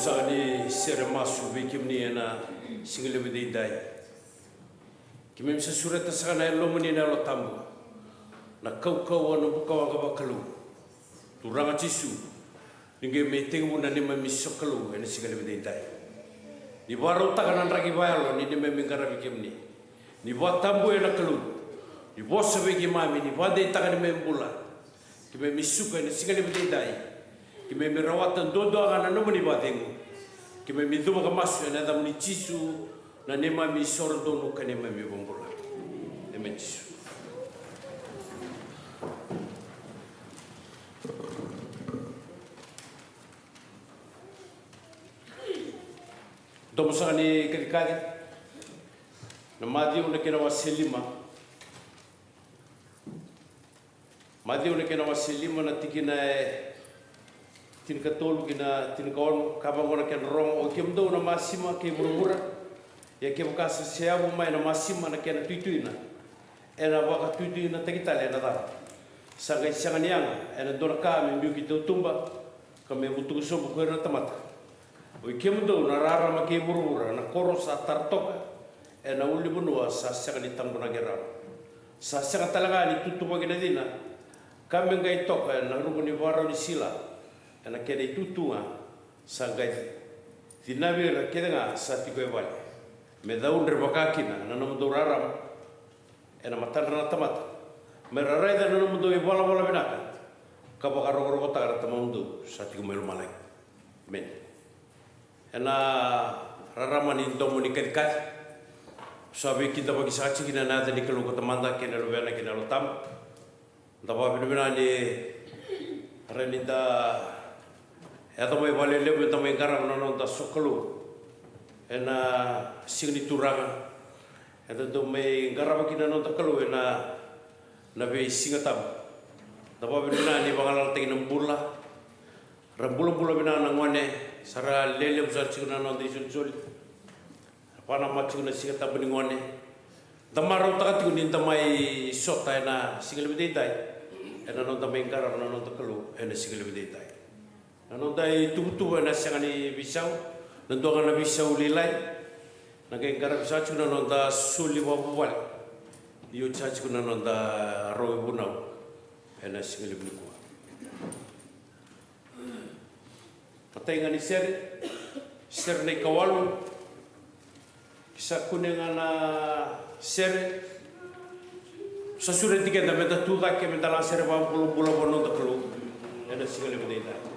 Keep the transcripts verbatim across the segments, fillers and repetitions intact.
Saka ni sere masu vei kemuni ena siga levu edaidai. Keimami sa sureta saka na Yalomuni na Yalo Tabu, na kaukauwa na bukawaqa vakalou. Turaga Jisu, ni qai mai tekivu na neimami sokalou ena siga levu edaidai. Ni vakarautaka na draki vakayalo ni neimami qaravi kemuni. Ni vakatabuya na Kalou, ni vosa vei keimami, ni vakadeitaka neimami bula. Keimami suka ena siga levu edaidai. Keimami rawata duadua ga na nomuni vakacegu. Keimami cuva ka masu ena yacamuni Jisu, na neimami isoro donu ka neimami iVakabula. Emeni Jisu. Domo saka ni kacikaci. Na Maciu na kena wase lima. Maciu na kena wase lima na tikina e tinikatolu ki na tinikaono, ka vaqo na kena rogo: O kemudou na masima kei vuravura, ia kevaka sa seyavu mai na masima na kena tuituina, ena vakatuituinataki tale na cava? Sa qai sega ni yaga ena dua na ka me biu ki tautuba, ka me vutuka sobu ko ira na tamata. Oi kemudou na rarama kei vuravura, na koro sa tara toka ena ulunivanua sa sega ni tabonaki rawa, sa sega tale ga ni tutuvaki na cina, ka me qai toka ena ruku ni vakarau ni sila, ena kena itutu ga, sa qai cinavi ira kece ga sa tiko e vale. Me caudre vaka kina na nomudou rarama ena matadra na tamata, me ra raica na nomudou ivalavala vinaka, ka vakarokorokotaka na Tamamudou sa tiko mai lomalagi. Emeni. Ena rarama ni domo ni kacikaci, sa veikidavaki saka tiko kina na yaca ni Kalou ko Tamada kei na Luvena kei na Yalo Tabu. Da vakavinavinaka ni rai ni da yaco mai valelevu, eda mai qarava na noda sokalou ena siga ni Turaga. Eda dau mai qarava kina na noda Kalou ena, na veisiga tabu. Da vakavinavinaka ni vagalalataki na bula. Ra bulabula vinaka na gone, sa ra lelevu sara tiko na noda isolisoli. Ra vakanamata tiko na Siga Tabu ni gone. Da marautaka tiko ni da mai sota ena siga levu edaidai, ena noda mai qarava na noda Kalou ena siga levu edaidai. Na noda ituvatuva ena sega ni veisau, na dua ga na veisau lailai. Na qai qaravi saka tiko na noda soli vakavuvale, ni oti saka tiko na noda rogo ivunau ena siga levu nikua. Matai ga ni sere, sere na ikawalu. Ki sa kune ga na sere, sa sureti keda meda tu cake, meda laga sere vakabulabula vua na noda Kalou ena siga levu edaidai.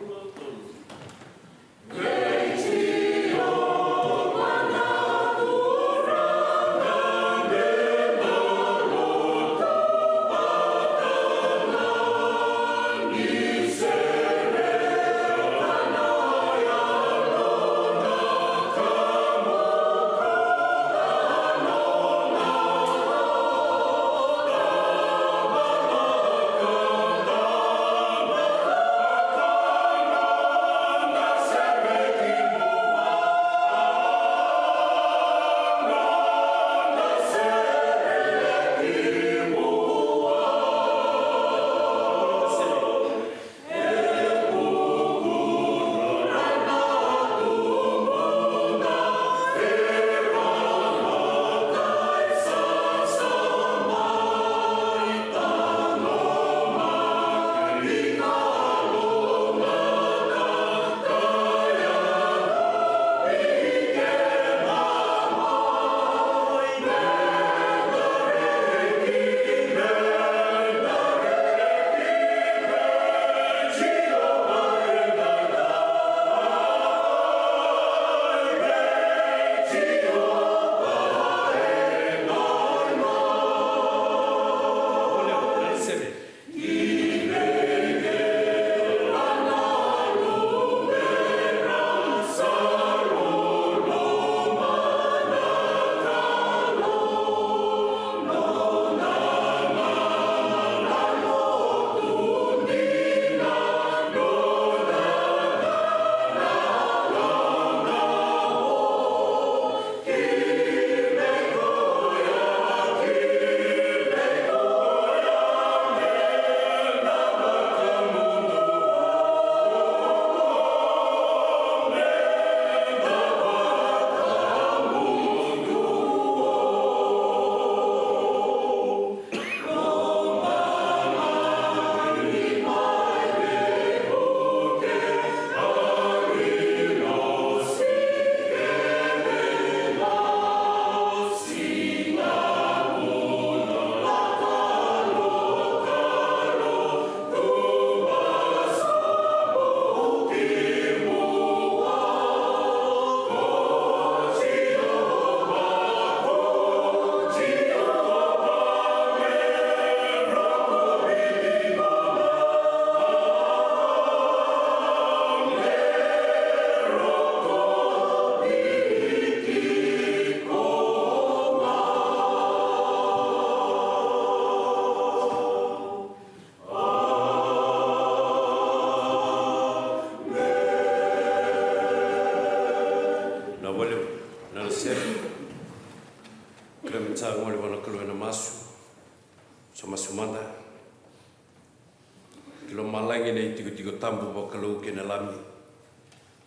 Lomalagi na itikotiko tabu vakalou kei na Lami,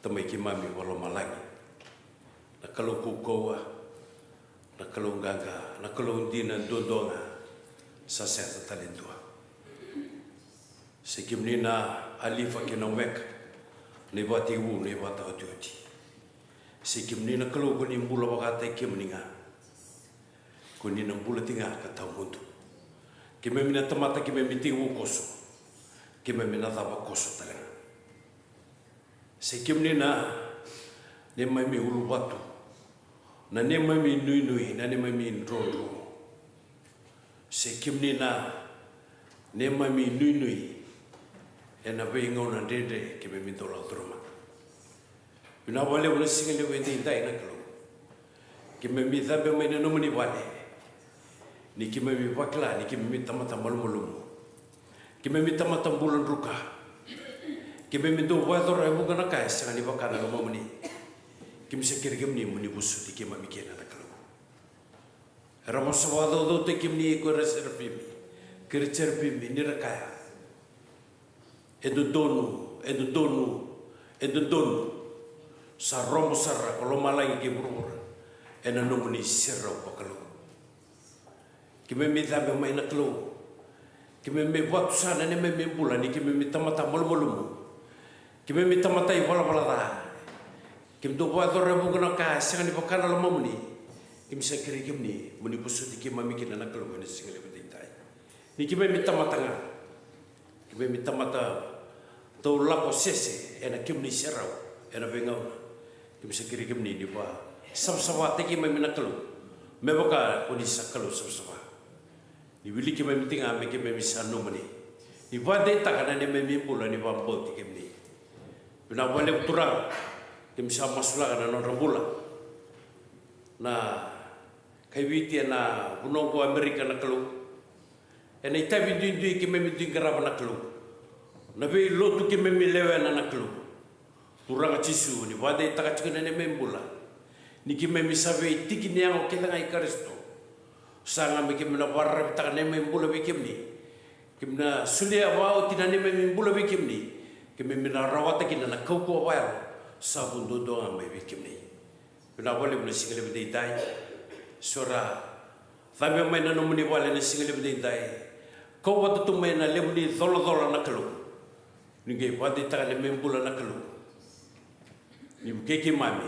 Tamai keimami vakalomalagi. Na Kalou kaukauwa, na Kalou qaqa, na Kalou dina duadua ga, sa sega tale e dua. Sa i kemuni na Alifa kei na Omeka, na iVakatekivu, na iVakataotioti. Sa i kemuni na Kalou ko ni bula vakataki kemuni ga. Ko ni na bula tiko ga ka tawamudu. Keimami na tamata, keimami tekivu koso, keimami na cava koso tale ga. Sa i kemuni na neimami uluvatu, na neimami nuinui, na neimami drodro. Sa i kemuni na neimami nuinui ena veigauna dredre keimami dau lako curuma. Vinaka vakalevu na siga levu edaidai na Kalou. Keimami cabe mai na nomuni vale, ni keimami vakila ni keimami tamata malumalumu. Keimami tamata bula druka. Keimami dau vakayacora e vuqa na ka e sega ni vaka na lomamuni. Keimami sa kerei kemuni mo ni vosoti keimami kina na Kalou. Era vosa vakacaucautaki kemuni ko ira serafimi kei ira serafimi, ni ra kaya: E dodonu, e dodonu, e dodonu. Sa rogo sara ko lomalagi kei vuravura ena nomuni serau vakalou. Keimami cabe mai na Kalou. Keimami vatu sara na neimami bula ni keimami tamata malumalumu. Keimami tamata ivalavala ca. Keimami dau vakayacora e vuqa na ka e sega ni vaka na lomamuni. Keimami sa kerei kemuni mo ni vosoti keimami kina na Kalou ena siga levu edaidai. Ni keimami tamata ga, keimami tamata dau lako sese ena kemuni serau ena veigauna. Keimami sa kerei kemuni ni vakasavasavataki keimami na Kalou, me vaka ko ni sa Kalou savasava. Ni wiliki keimami tiko ga me keimami sa nomuni. Ni vakadeitaka na neimami bula ni vakabauti kemuni. Vinaka vakalevu Turaga. Keimami sa masulaka na nodra bula na kai Viti ena vanua oqo Amerika na Kalou. Ena itavi duidui keimami dui qarava na Kalou, na veilotu keimami lewena na Kalou. Turaga Jisu, ni vakadeitaka tiko na neimami bula ni keimami sa veitiki ni yago kece ga i Karisito. Sa ga me keimami na vakararavitaka na neimami bula vei kemuni. Keimami na solia vakaoti na neimami bula vei kemuni. Keimami na rawata kina na kaukauwa vakayalo sa vu duadua ga mai vei kemuni. Vinaka vakalevu na siga levu edaidai. So era cabe mai na nomuni vale na siga levu edaidai. Kau vata tu mai na levu ni colacola na Kalou. Ni qai vakadeitaka na neimami bula na Kalou. Ni vukei keimami.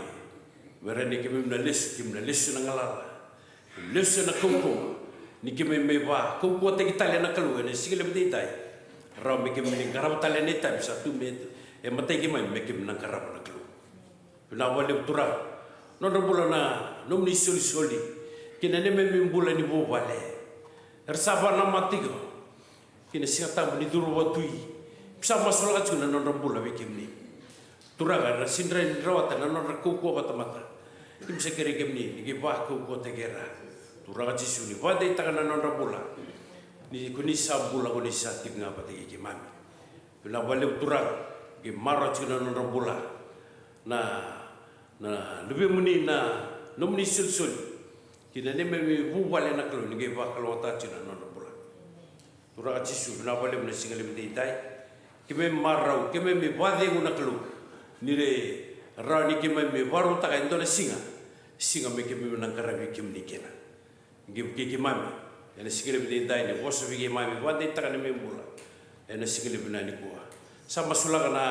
Me rawa ni keimami na lesu, keimami na lesu na galala. Lesu ena kaukauwa. Ni keimami mai vakaukauwataki tale na Kalou ena siga levu edaidai. Rawa me keimami qarava tale na itavi sa tu mai e matai keimami me keimami na qarava na Kalou. Vinaka vakalevu Turaga. Nodra bula na nomuni isolisoli kei na neimami bula ni vuvale. Era sa vakanamata tiko ki na Siga Tabu ni Curu Vakatui. Keimami sa masulaka tiko na nodra bula vei kemuni. Turaga, era sega ni rawata na nodra kaukauwa vakatamata. Keimami sa kerei kemuni ni qai vakaukauwataki ira. Turaga Jisu, ni vakadeitaka na nodra bula ni ko ni sa bula, ko ni sa tiko ga vata kei keimami. Vinaka vakalevu Turaga, qai maroroya tiko na nodra bula na, na luvemuni na nomuni isolisoli kei na neimami vuvale na Kalou, ni qai vakalougatataka tiko na nodra bula. Turaga Jisu, vinaka vakalevu na siga levu edaidai. Keimami marau, keimami vakacegu na Kalou, ni rawa ni keimami vakarautaka e dua na siga, siga me keimami na qaravi kemuni kina. Qai vukei keimami ena siga levu edaidai, ni vosa vei keimami, vakadeitaka na neimami bula ena siga levu nikua. Sa masulaka na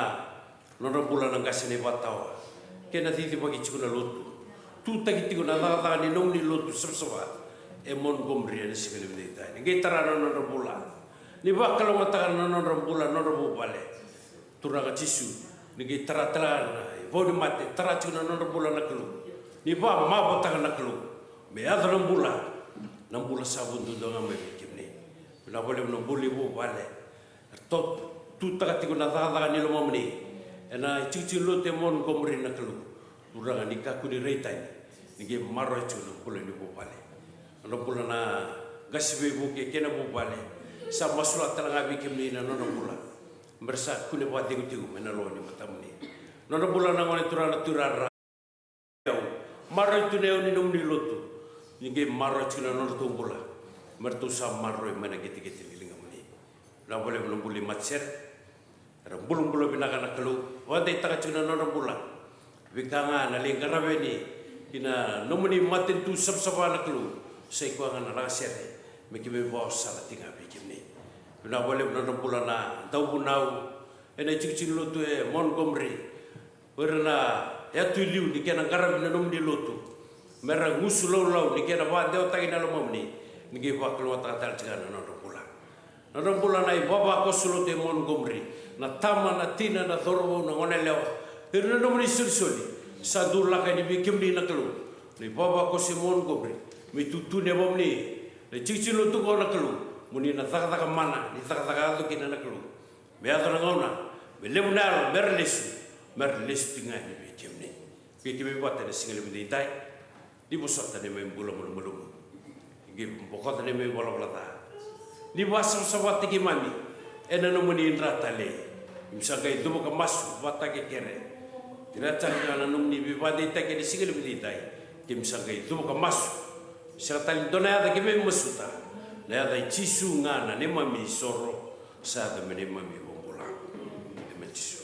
nodra bula na qase ni vakatawa kei na cicivaki tiko na lotu. Tutaki tiko na cakacaka ni nomuni lotu savasava e Montgomery ena siga levu edaidai. Ni qai tara na nodra bula, ni vakalougatataka na nodra bula, nodra vuvale. Turaga Jisu, ni qai tara tale ga na ivau ni mate, tara tiko na nodra bula na Kalou. Ni vakamavoataka na Kalou me yaco na bula, na bula sa vu duadua ga mai vei kemuni. Vinaka vakalevu na bula ni vuvale. Eratou tutaka tiko na cakacaka ni lomamuni ena itikotiko lotu e Montgomery na Kalou. Turaga, ni kakua ni rai tani, ni qai maroroya tiko na bula ni vuvale. Nodra bula na qase veivuke kei na vuvale. Sa masulaka tale ga vei kemuni na nodra bula, me ra sa kune vakacegu tiko mai na loma ni matamuni. Nodra bula na gone turaga na tuirara. Maroroi tu na yau ni nomuni lotu, ni qai maroroya tiko na nodratou bula, me ratou sa maroroi mai na qeteqete ni ligamuni. Vinaka vakalevu na bula i Matasere. Era bulabula vinaka na Kalou, vakadeitaka tiko na nodra bula. Veika ga na lai qaravi yani ki na nomuni matanitu savasava na Kalou, sa i koya ga na lagasere me keimami vakaosana tiko ga vei kemuni. Vinaka vakalevu na nodra bula na dauvunau ena itikotiko ni lotu e Montgomery. O ira na yatu i liu ni kena qaravi na nomuni lotu, me ra gusu laulau ni kena vakadewataki na lomamuni, ni qai vakalougatataka tale tiko ga na nodra bula. Na nodra bula na ivavakoso lotu e Montgomery, na tama, na tina, na cauravou, na goneyalewa, ira na nomuni isolisoli, sa dulaka yani vei kemuni na Kalou. Na ivavakoso e Montgomery, me itutu ni yavamuni, na itikotiko ni lotu qo na Kalou, mo ni na cakacaka mana, ni cakacaka yaco kina na Kalou. Me yaco na gauna, me levu na yalo, me ra lesu, me ra lesu tiko ga yani vei kemuni. Vei kemuni vata ena siga levu edaidai, ni vosota na neimami bula malumalumu. Ni bokoca na neimami valavala ca. Ni vakasavasavataki keimami ena nomuni dra talei. Keimami sa qai cuva ka masu vata kei kere. Kerea tale ga na nomuni veivakadeitaki ena siga levu edaidai. Keimami sa qai cuva ka masu. Sega tale ni dua na yaca keimami masuta. Na yaca i Jisu ga na neimami isoro. Sa yaco me neimami iVakabula. Emeni Jisu.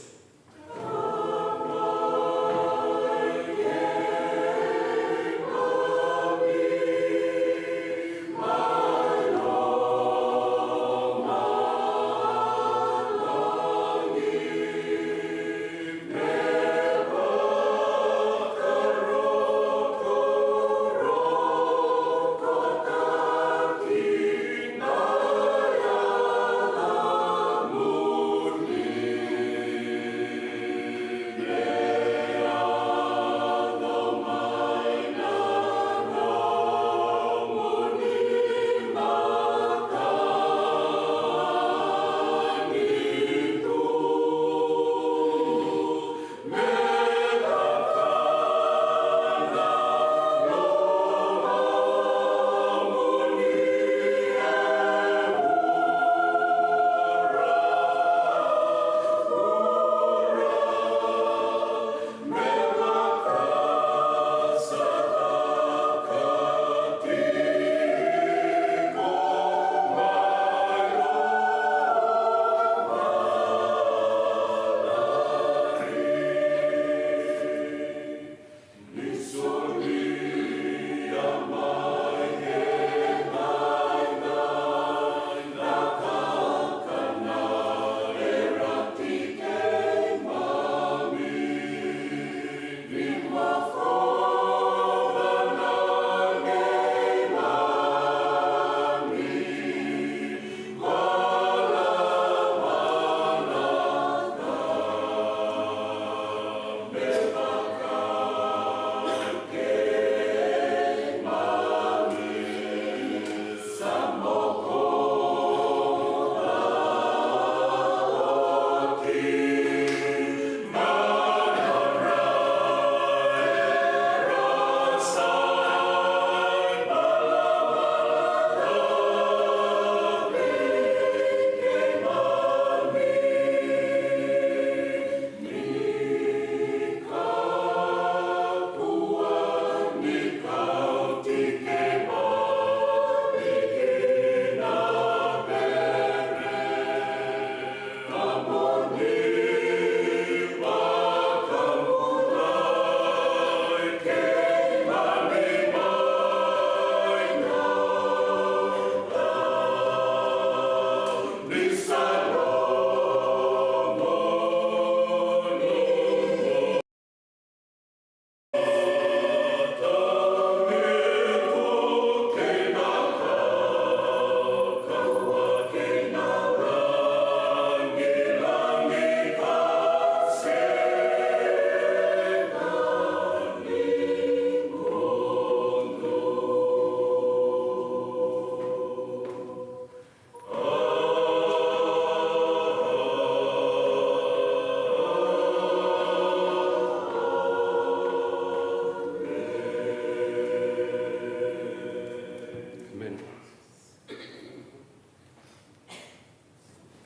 Amen.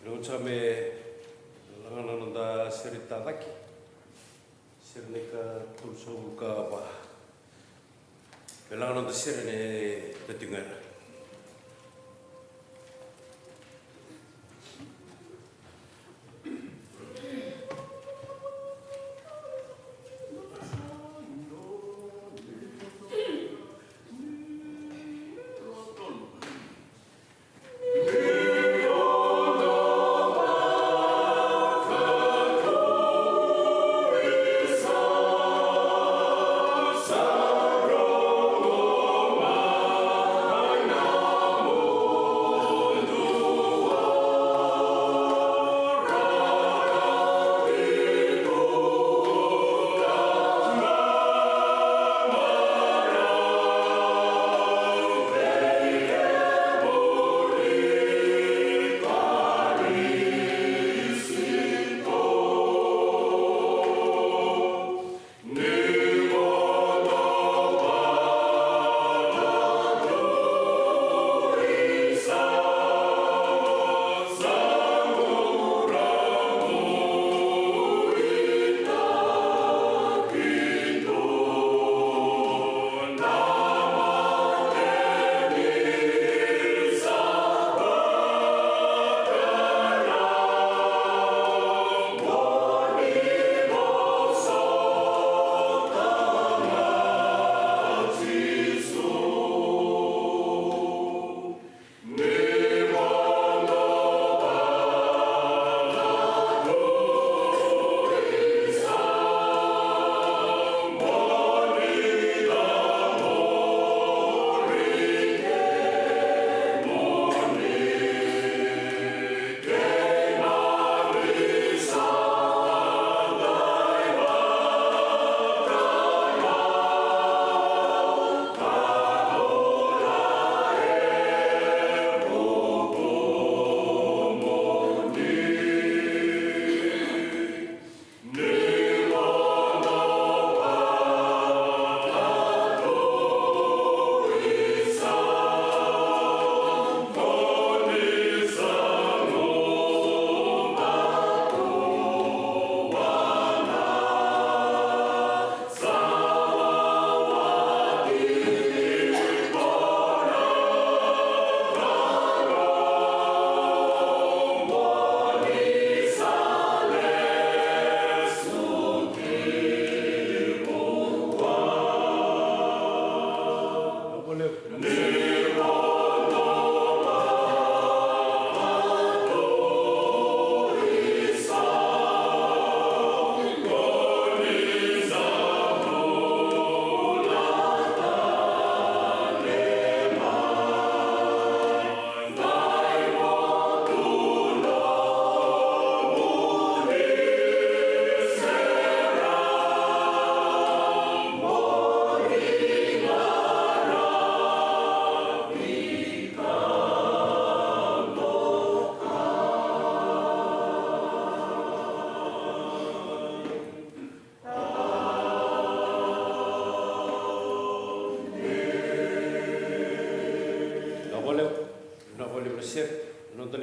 Ena gauna sa me laga na noda sere tacake. Sere na ika tolusagavulu ka va. Me laga na noda sere ne tatiqara.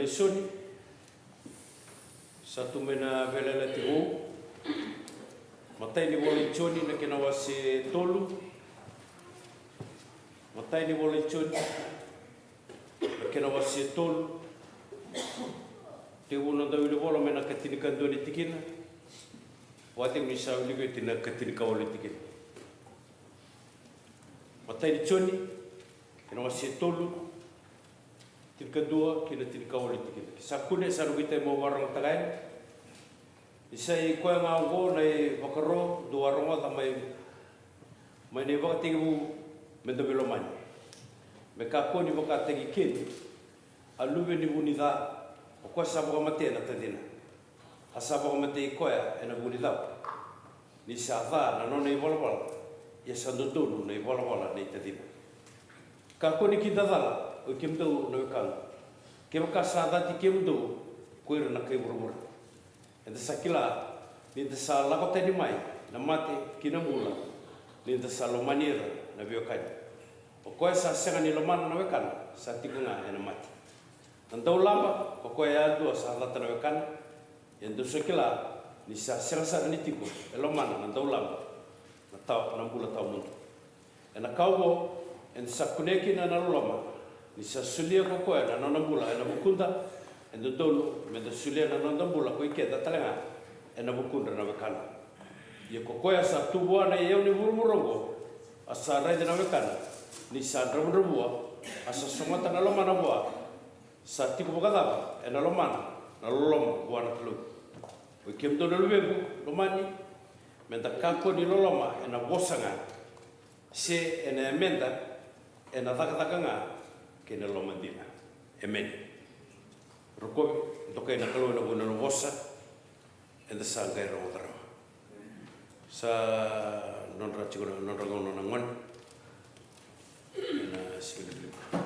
Joni, sa tu mai na veiyalayalati vou. Matai ni vola i Joni na kena wase tolu. Matai ni vola i Joni na kena wase tolu. Tekivu na dau wili vola mai na katinikadua ni tikina. Vakatekivu ni sa wili oti na katinikawalu ni tikina. Matai ni Joni, kena wase tolu, tinikadua ki na tinikawalu ni tikina. Ke sa kune, sa noqu itai mo vakarogotaka yani. Ni sa i koya ga oqo na ivakaro dou a rogoca mai, mai na ivakatekivu me da veilomani. Me kakua ni vakataki Keni, a luve ni vu ni ca, o koya sa vakamatea na tacina. A sa vakamatei koya ena vu ni cau. Ni sa ca na nona ivalavala, ia sa dodonu na ivalavala nei tacina. Kakua ni kidacala, oi kemudou na wekaqu. Kevaka sa cati kemudou ko ira na kai vuravura. Eda sa kila ni da sa lako tani mai na mate ki na bula, ni da sa lomani ira na veiwekani. O koya sa sega ni lomana na wekana, sa tiko ga ena mate. Na daulaba, o koya yadua sa cata na wekana, ia dou sa kila ni sa sega sara ni tiko e lomana na daulaba na tawa, na bula tawamudu. Ena ka oqo, eda sa kunea kina na loloma, ni sa solia ko koya na nona bula ena vukuda, e dodonu me da solia na noda bula ko i keda tale ga ena vukudra na wekana. Ia ko koya sa tu vua na iyau ni vuravura oqo, a sa raica na wekana ni sa dravudravua, a sa sogota na lomana vua, sa tiko vakacava ena lomana na loloma vua na Kalou. Oi kemudou na luvequ lomani, me da kakua ni loloma ena vosa ga, se ena yameda, ena cakacaka ga kei na loma dina. Emeni. Rokovi, dokai na Kalou ena vuna na vosa eda sa qai rogoca rawa. Sa nodra tiko na, nodra gauna na gone. Ena siga ni Filipi.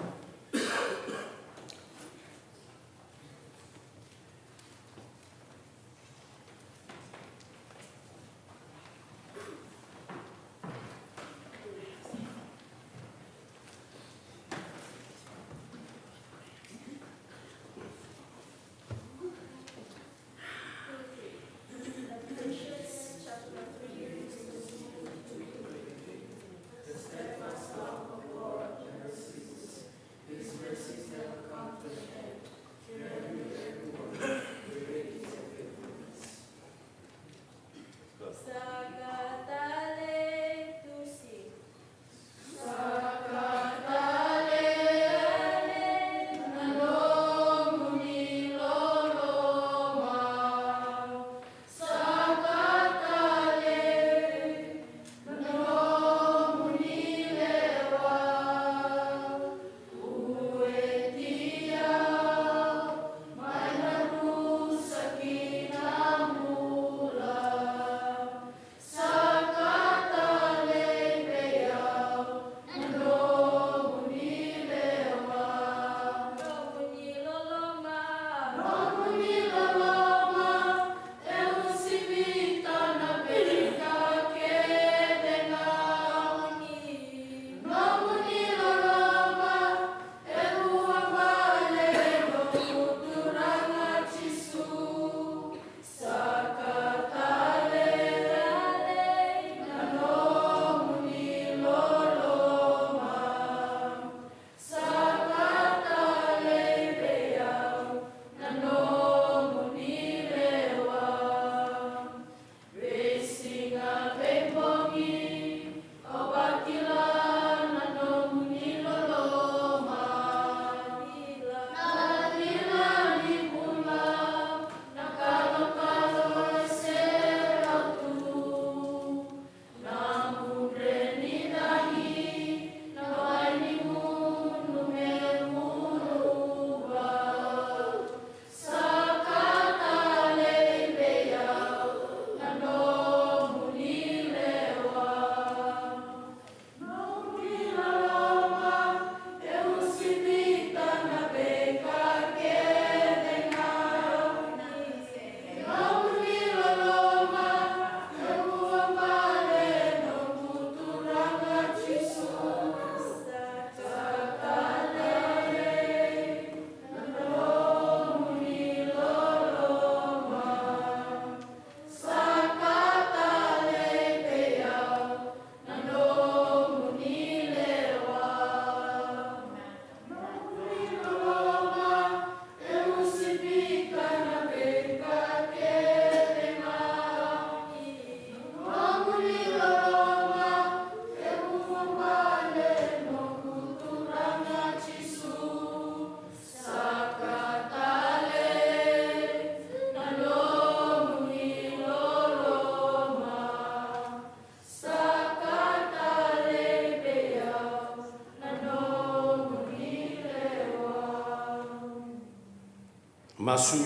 Masu.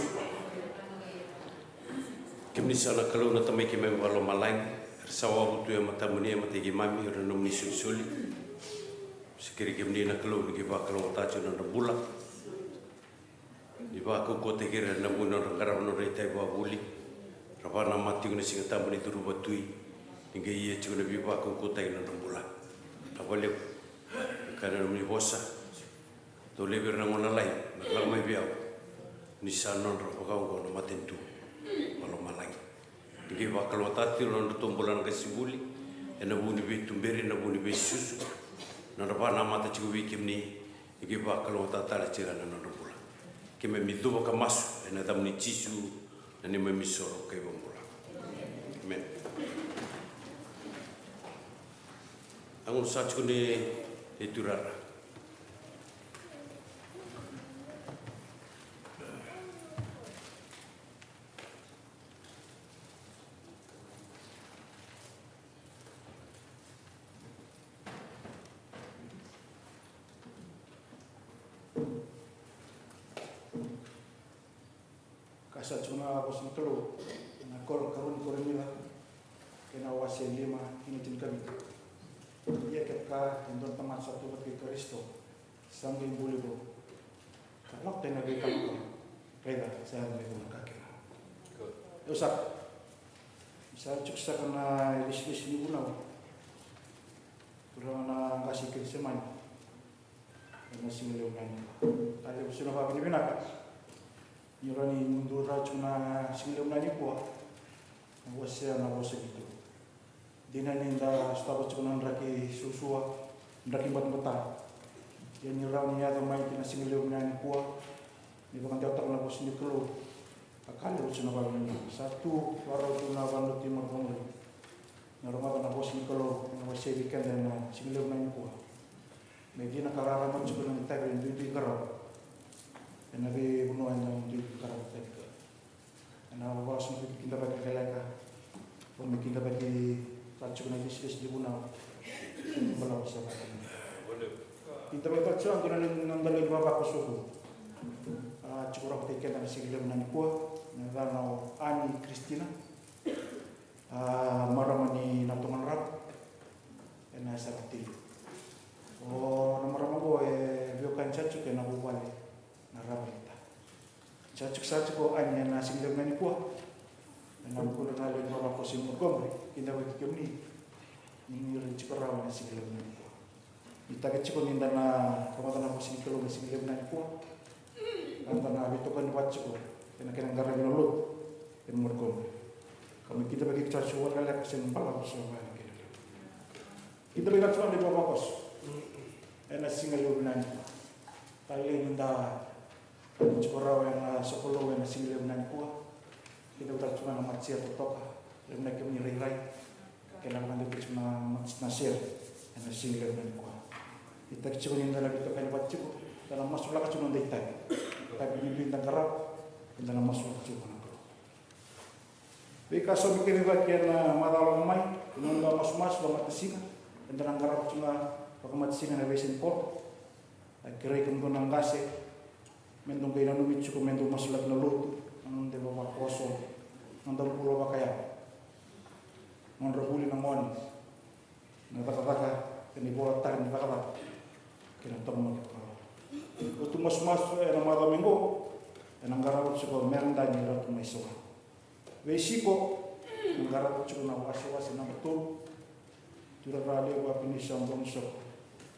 Kemuni sa na Kalou na Tamai keimami vakalomalagi, era sa wavu tu e matamuni e matai keimami, era na nomuni solisoli. Se kerei kemuni na Kalou ni qai vakalougatataki na nodra bula. Ni vakaukauwataki ira ena vuku ni nodra qarava na nodra itavi vakavuli. Ra vakanamata tiko ena Siga Tabu ni Curu Vakatui. Ni qai ia tiko na veivakaukauwataki na nodra bula. Vinaka vakalevu. Kaya na nomuni vosa. Dou laivi ira na gone lalai me ra lako mai vei au. Ni sa nodra vakaoqo na matanitu vakalomalagi. Ni qai vakalougatataki tiko na nodratou bula na qasenivuli ena vuku ni veituberi, ena vuku ni veisusu. Nodra vakanamata tiko vei kemuni. Ni qai vakalougatataki tale tiko na nodra bula. Keimami cuva ka masu ena yacamuni Jisu, na neimami isoro ka iVakabula. Emeni. A gauna sa tiko ni, ni turara. Ka sa tiko na vosa ni Kalou ena koro, karua ni Korinica, kei na wase e lima, tikina e tinikavitu. Ia kevaka e dua na tamata sa tu vata kei Karisito, sa qai buli vou. Ka lako tani na veika makawa, raica sa yaco mai vou na ka kece ga. Io saka. Sa tiko saka na ilesilesi ni vunau. Turaga na qase i Kecisemani. Ena siga levu nikua. Ka levu sara na vakavinavinaka ni rawa ni mudu rawa tiko na siga levu nikua. Na wasea na vosa ni Kalou. Dina ni da sotava tiko na draki suasua, draki batabata. Ia ni rawa ni yaco mai ki na siga levu nikua. Ni vakadewataka na vosa ni Kalou. Ka levu sara na vakavinavinaka. Sa tu vakarau tu na vanua tu i Maroka qori. Na rogoca na vosa ni Kalou, na wasea vei keda ena siga levu nikua. Me dina ka rarama tiko na itavi e duidui qarava. Ena veivanua eda duidui qarava itavi ka. Ena vavasu na kidavaki lekaleka. Vau me kidavaki tale tiko na ilesilesi ni vunau. Balavu sa vaka. Kidavaki tale tiko na dua na daliga ni vavakoso. A tiko rawa kei keda na siga levu nikua. Na yacana o Ani Kristina. A marama ni Natogarava ena yasana Tili. O na marama oqo e veiwekani sa tiko ena vuvale na Ravalita. Sa tiko, sa tiko Ani ena siga levu nikua. Ena vukudra na lewe ni vavakoso i Montgomery, kidavaki kemuni ni ni ra tiko rawa ena siga levu nikua. Ni taki tiko ni da na rogoca na vosa ni Kalou na siga levu nikua. Eda na veitokoni vata tiko ena kena qaravi na lotu ena Montgomery. Ka me kidavaki tiko tiko lekaleka se balavu sa vaka na kena levu. Kidavaki tiko na ivavakoso ena siga levu nikua. Talei ni da tiko rawa ena sokalou ena siga levu nikua. Kidavaki tiko na matasere totoka, levu na kemuni rairai. Kei na vakadewataki tiko na matasere ena siga levu nikua. Ni taki tiko ni da na veitokani vata tiko, da na masulaka tiko na noda itavi. Itavi bibi da qarava, da na masulaka tiko na Kalou. Veika sa mai kece cake ena macawa lako mai, na noda masumasu vakamatasiga, eda na qarava tiko na vakamatasiga na veisei ni koro. A kerei kemudou na qase me dou qai nanumi tiko me dou masulaki na lotu, na noda ivavakoso, na noda bula vakayalo, na nodra vuli na gone, na cakacaka kei na ivolataki ni cakacaka kei na taqomaki vakarau. Lotu masumasu ena macawa mai qo ena qarava tiko o Meredani Ratu Maisawa. Veisiko, na qarava tiko na wasewase naba tolu. Tuirara levu a Pinisa Bonisoko,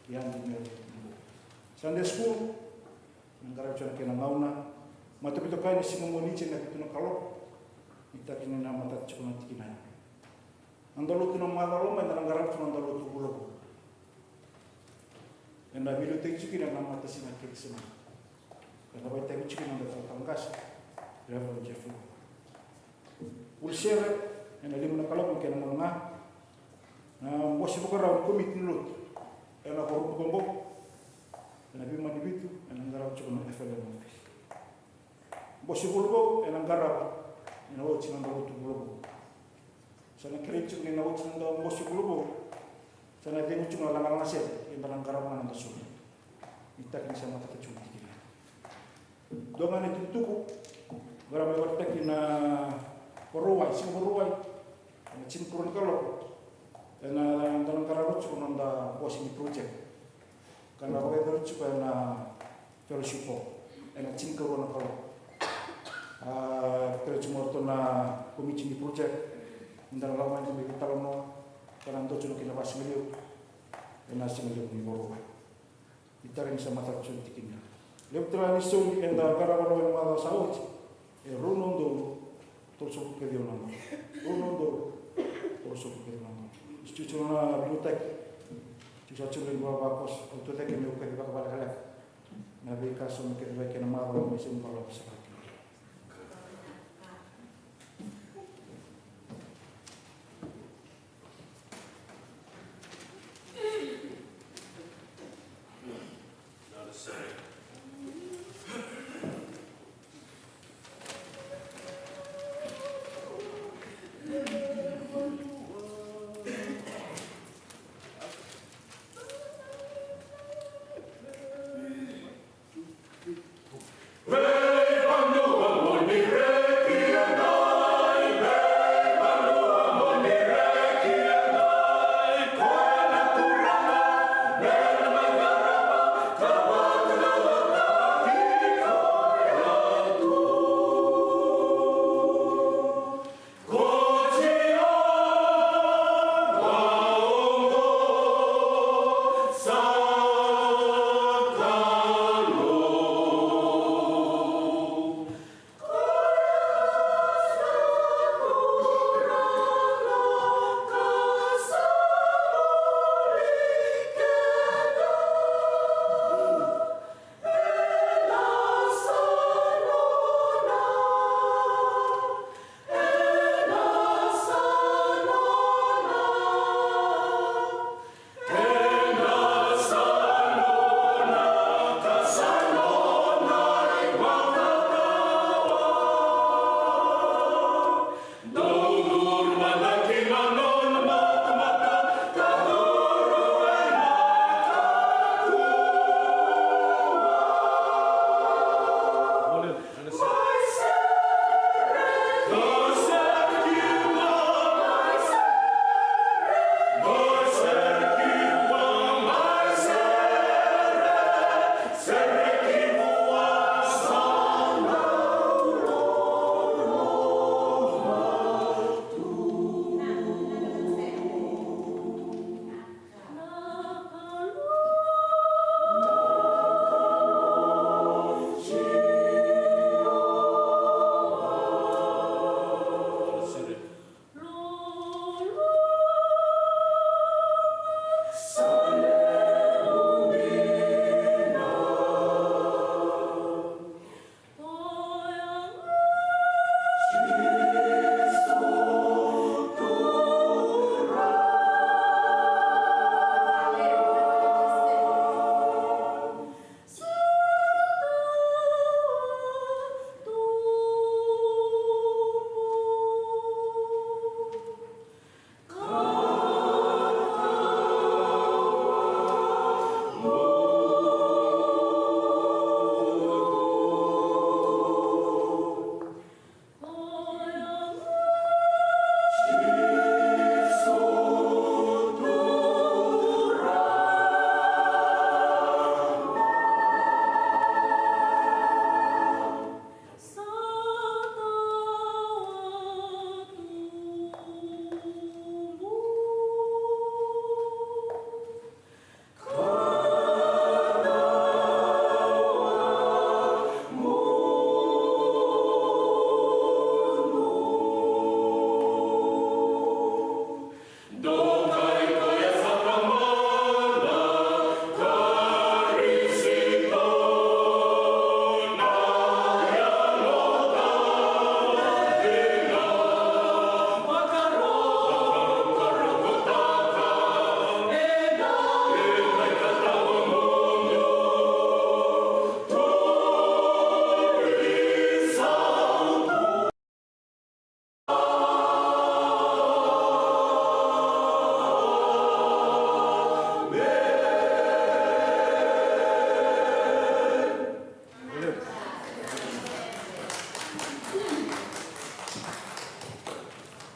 Yadi Mere. Sunday school, na qarava tiko na kena gauna. Matabitokai na siga Moniti ena vitu na kaloko. Ni taki ni na matata tiko na tikina. Na noda lotu na macawa loma, eda na qarava tiko na noda lotu vulavula. Ena veiliutaki tiko kina na matasiga Kirisimasi. Ena vakaitavi tiko kina na noda talatala qase, Reverend Jeffrey. Vuli sere, ena lima na kaloko kei na gauna ga. Na bose vakarau ni komiti ni lotu ena Vakaraubuka qo, ena veimanivitu, ena qarava tiko na F L M office. Bose vulavou ena qarava ena oti na noda lotu vulavou. Sa na kerei tiko ni na oti na noda bose vulavou, sa na cegu tiko na lagalaga sere, eda na qarava ga na noda sulu. Ni taki ni sa matata tiko na tikina. Dua ga na itukutuku, Qara mai vakataki na Vakarauwai, siga Vakarauwai, ena tinikarua na kaloko. Ena, da na qarava tiko na noda bosi ni project. Ka na vakayacori tiko ena fellowship hall ena tinikarua na kaloko. A, kerea tiko mai o ratou na komiti ni project, ni da na lako mai, da mai veitalanoa, ka na dua tiko na kena vakasigalevu ena sigalevu ni Vakarauwai. Ni tara ni sa matata tiko na tikina. Levu tale ga na isau eda qarava rawa ena macawa sa oti. E rua na udolu tolusagavulu ka ciwa na dola. Rua na udolu tolusagavulu ka ciwa na dola. Sa tiko na veiliutaki. Tiko sa tiko na ivavakoso. Au tucake meu kaci vakalekaleka na veika sa mai kaci vaka ena macawa mai, se ni balavu sa vaka.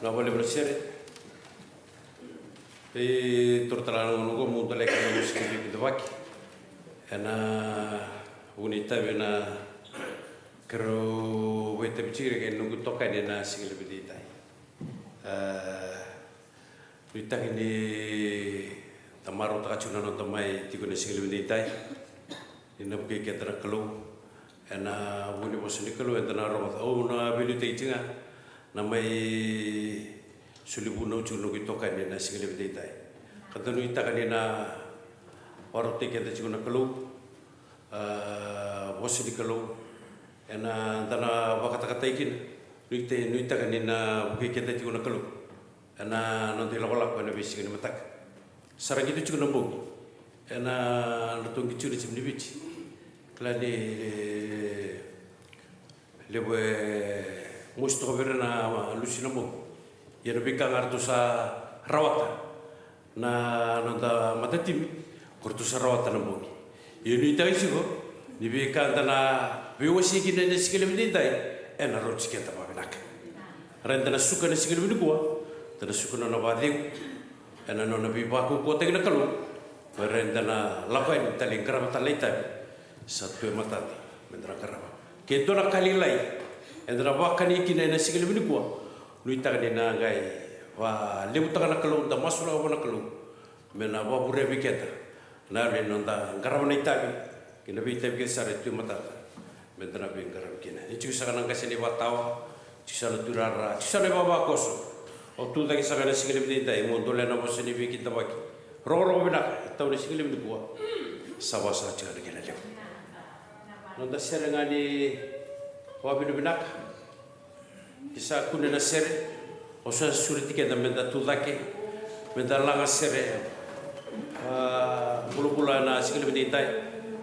Na vale na sere. E toro tale na gauna oqo meu dolea kina na noqu siga ni veikidavaki ena vuku ni itavi ena keirau vakaitavi tiko kei na noqu itokani ena siga levu edaidai. E, nuitaki ni da marautaka tiko na noda mai tiko ena siga levu edaidai. Ni na vukei keda na Kalou. Ena vuku ni vosa ni Kalou eda na rogoca. Au na veiliutaki tiko ga na mai soli vunau tiko na noqu itokani ena siga levu edaidai. Ka da nuitaka ni na vakarautaki keda tiko na Kalou. A, vosa ni Kalou ena da na vakatakatai kina. Nuitaki, nuitaka ni na vukei keda tiko na Kalou ena noda ilakolako ena veisiga ni mataka. Sa ra qito tiko na bogi ena nodratou qito tiko na timi ni Viti. Kila ni levu e mosi toka vei ira na lusi na bogi. Ia na veika ga ratou sa rawata na noda matatimi, ko ratou sa rawata na bogi. Ia nuitaki tiko ni veika da na veiwasei kina ena siga levu edaidai ena rauti keda vakavinaka. Ra eda na suka ena siga levu nikua, da na suka na nona vakacegu ena nona veivakaukauwataki na Kalou. Vei ira eda na lako yani tale, qarava tale na itavi sa tu e matada me da na qarava. Ke dua na ka lailai eda na vakani kina ena siga levu nikua, nuitaka ni na qai vakalevutaka na Kalou, da masulaka vua na Kalou me na vakavurea vei keda na yalo ni noda qarava na itavi kei na veitavi kece sara e tu e matada me da na veiqaravi kina. Ni tiko saka na qase ni vakatawa, tiko saka na tuirara, tiko saka na ivavakoso. O tu cake saka ena siga levu edaidai mo dolea na vosa ni veikidavaki. Rokoroko vinaka e tau ena siga levu nikua. Sa vakasaka tiko na kena levu. Noda sere ga ni vakavinavinaka. Ke sa kune na sere, au sa sureti keda me da tu cake, me da laga sere, a, bulabula ena siga levu edaidai,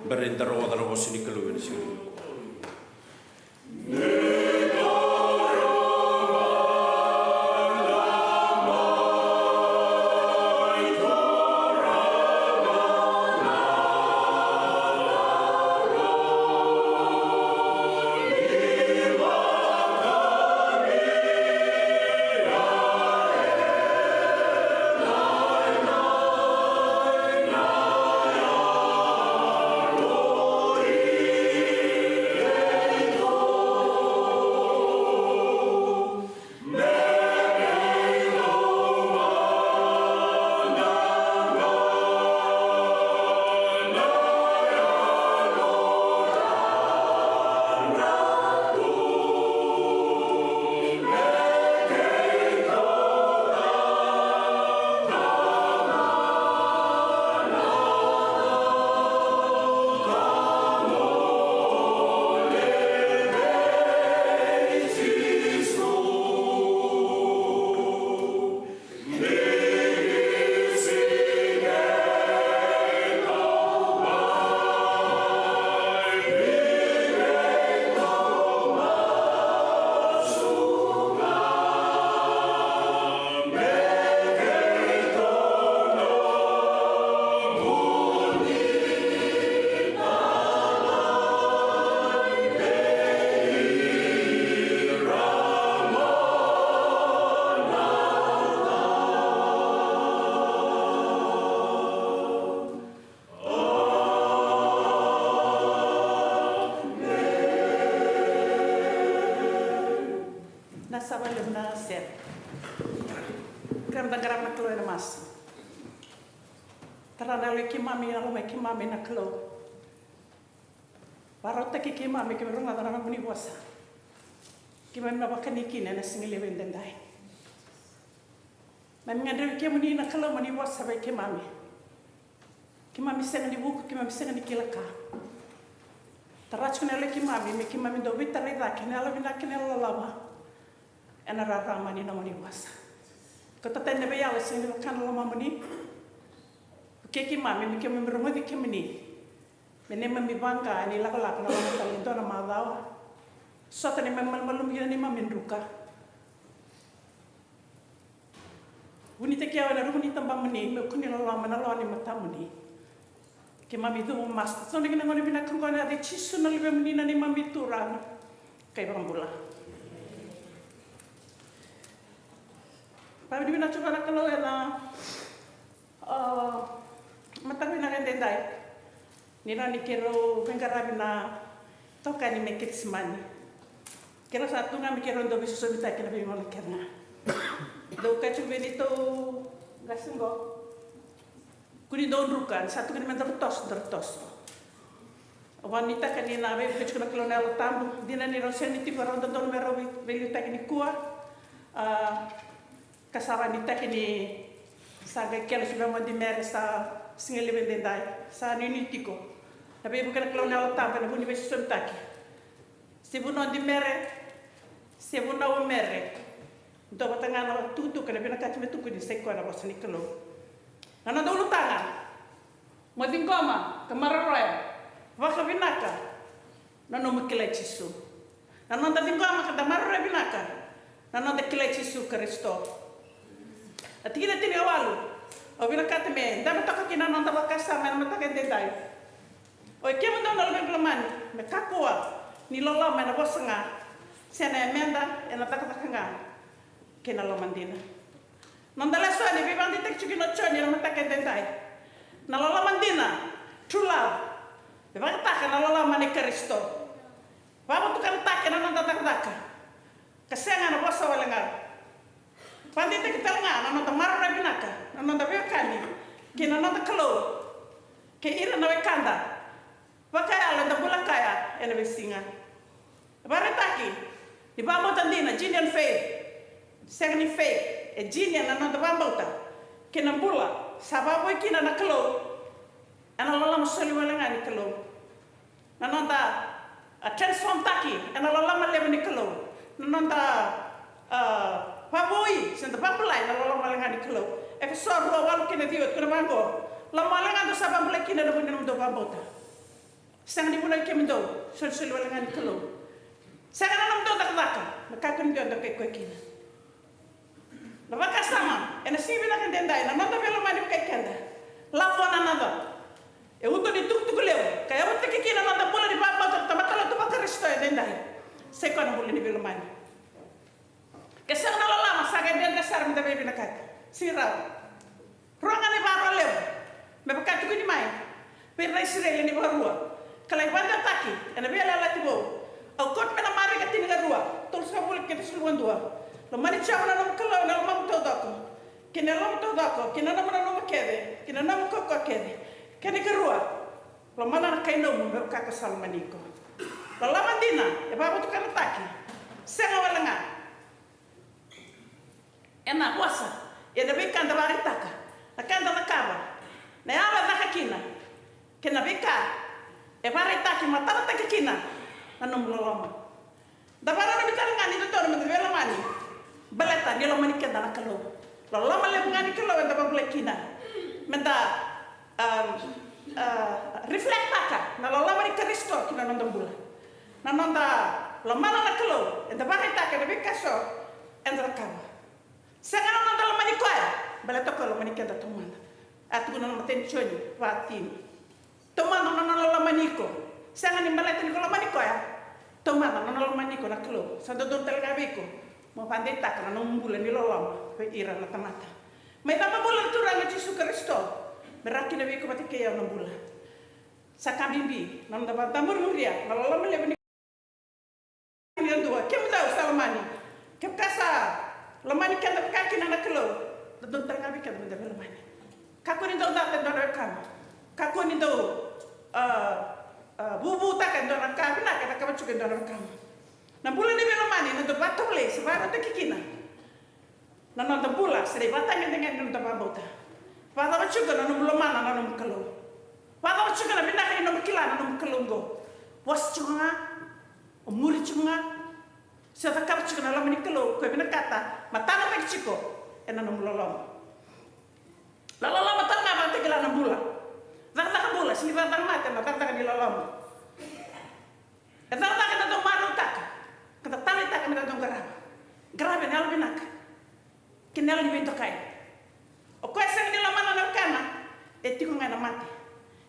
bera ni da rogoca na vosa ni Kalou ena siga levu. Na sava levu na sere. Kerea meda qarava na Kalou ena masu. Tara na yalo i keimami, na loma i keimami na Kalou. Vakarautaki keimami, keimami rogoca na nomuni vosa. Keimami na vakani kina ena siga levu edaidai. Keimami gadrevi kemuni na Kalou mo ni vosa vei keimami. Keimami sega ni vuku, keimami sega ni kila ka. Tara tiko na yalo i keimami, me keimami dau veitarai cake na yalovinaka kei na yalololoma. Ena rarama ni nomuni vosa. Kauta tani na veiyalo e sega ni vaka na lomamuni. Vukei keimami, me keimami rogoci kemuni. Me neimami vaqa ni lakolako na loma tale e dua na macawa. Sota neimami malumalumu kei na neimami druka. Vunitaki au ena rumu ni tabamuni, meu kua ni loloma ena loa ni matamuni. Keimami cuva masu. Tautaunaki na gauna vinaka oqo ena yaca i Jisu na Luvemuni na neimami Turaga ka iVakabula. Vakavinavinaka tiko vua na Kalou ena, ah, mataka vinaka edaidai. Ni rawa ni keirau veiqaravi na itokani mai Kecisemani. Keirau sa tu ga me keirau dau veisosomitaki ena veigauna kece ga. Dau kaya tiko vei neitou qase qo, kua ni dau druka, ni sa tukuni me daru toso, daru toso. Au vakanuitaka ni na veivuke tiko na Kalou na Yalo Tabu. Dina ni rau sega ni tiko, rau dodonu me rau vei-, veiliutaki nikua. Ah, ka sa vakanuitaki ni sa qai kele sobu mai o Di Mere, sa siga levu edaidai, sa nuinui tiko. Na veivuke na Kalou na Yalo Tabu ena vuku ni veisosomitaki. Se vunau o Di Mere, se vunau o Mere, dua vata ga na tukutuku ena vinakati me tukuni, sa i koya na vosa ni Kalou. Na noda ulutaga: Mo ciqoma ka maroroya vakavinaka na nomu kilai Jisu. Na noda ciqoma ka da maroroya vinaka na noda kilai Jisu Karisito. Na tikina tinikawalu, au vinakata me dabe toka kina na noda vakasama ena mataka edaidai. Oi kemudou na luvequ lomani, me kakua ni loloma ena vosa ga, se na yameda, ena cakacaka ga, kei na loloma dina. Noda lesoni e veivakadeitaki tiko kina o Joni ena mataka edaidai. Na loloma dina, true love, me vakataka na loloma nei Karisito. Vakavotukanataki ena noda cakacaka, ka sega ena vosa wale ga. Vakadeitaki tale ga na noda maroroya vinaka na noda veiwekani kei na noda Kalou, kei ira na wekada vakayalo eda bula kaya ena veisiga. E vakaraitaki ni vakabauta dina, genuine faith. Sega ni fake, e genuine na noda vakabauta kei na bula sa vakavoui kina na Kalou ena loloma soli wale ga ni Kalou. Na noda, a, transform taki ena loloma levu ni Kalou. Na noda, a, vakavoui se da vakabulai ena loloma wale ga ni Kalou. Efeso rua, walu kei na ciwa, tukuna vaqo: Loma wale ga dou sa vakabulai kina ena vuku ni nomudou vakabauta. Sega ni vunau i kemudou, solisoli wale ga ni Kalou. Sega na nomudou cakacaka me kakua ni dua e dokai koya kina. Na vakasama ena siga vinaka edaidai, na noda veilomani vakai keda. Love one another. E uto ni tukutuku levu ka yavutaki kina na noda bula ni vakabauta na tamata lotu vaKarisito edaidai. Sa i koya na bula ni veilomani. Ke sega na loloma, sa qai dredre sara meda veivinakati. Sega ni rawa. Rua ga na ivakaro levu me vaka e tukuni mai vei ira na Isireli ena iVakarua ka lai vakadewataki ena Veiyalayalati Vou. Au kauta mai na Marika tinikarua, tolusagavulu kei tolusagavulu ka dua. Lomani Jiova na nomu Kalou ena lomamu taucoko, kei na yalomu taucoko, kei na nomu nanuma kece, kei na nomu kaukauwa kece. Kei na ikarua, lomana na kai nomu me vaka ko sa lomani iko. Loloma dina e vakavotukanataki, sega wale ga ena vosa, ia na veika eda vakaraitaka, na ka eda cakava, na yava e caka kina, kei na veika e vakaraitaki, matanataki kina na nomu loloma. Da vakananumi tale ga ni dodonu meda veilomani baleta ni lomani keda na Kalou. Loloma levu ga ni Kalou eda vakabulai kina meda, um, uh, reflect taka na loloma ni Karisito ki na noda bula. Na noda lomana na Kalou eda vakaraitaka ena veika eso eda cakava. Sega na noda lomani koya baleta o koya lomani keda taumada. A tukuna na imatai ni Joni va, tini. Taumada na nona lomani iko. Sega ni baleta ni ko lomani koya. Taumada na nona lomani iko na Kalou. Sa dodonu tale ga vei iko mo vakadeitaka na nomu bula ni loloma vei ira na tamata. Mai caba bula na Turaga o Jisu Karisito me rawa kina vei iko vata kei au na bula. Sa ka bibi na noda vakadaburimuria na loloma levu ni yadua. Kemudou sa lomani. Kevaka sa lomani keda vaka kina na Kalou, dodonu tale ga vei keda meda veilomani. Kakua ni dau cata e dua na wekamu. Kakua ni dau, ah, ah, vuvutaka e dua na ka vinaka e cakava tiko e dua na wekamu. Na bula ni veilomani ena dau vakatovolei se vakarautaki kina na noda bula se na ivakatagedegede ni noda vakabauta. Vakacava tiko na nomu lomana na nomu Kalou? Vakacava tiko na vinaka ni nomu kila na nomu Kalou oqo? Vosa tiko ga, o muri tiko ga, se o cakava tiko na loma ni Kalou ko e vinakata, matanataki tiko ena nomu loloma. Na loloma tale ga vakatakila na bula. Cakacaka bula, sega ni cakacaka mate, na cakacaka ni loloma. E cakacaka eda dau marautaka ka da taleitaka meda dau qarava. Qaravi ena yalovinaka kei na yalo ni veidokai. O koya sega ni lomana na wekana e tiko ga ena mate.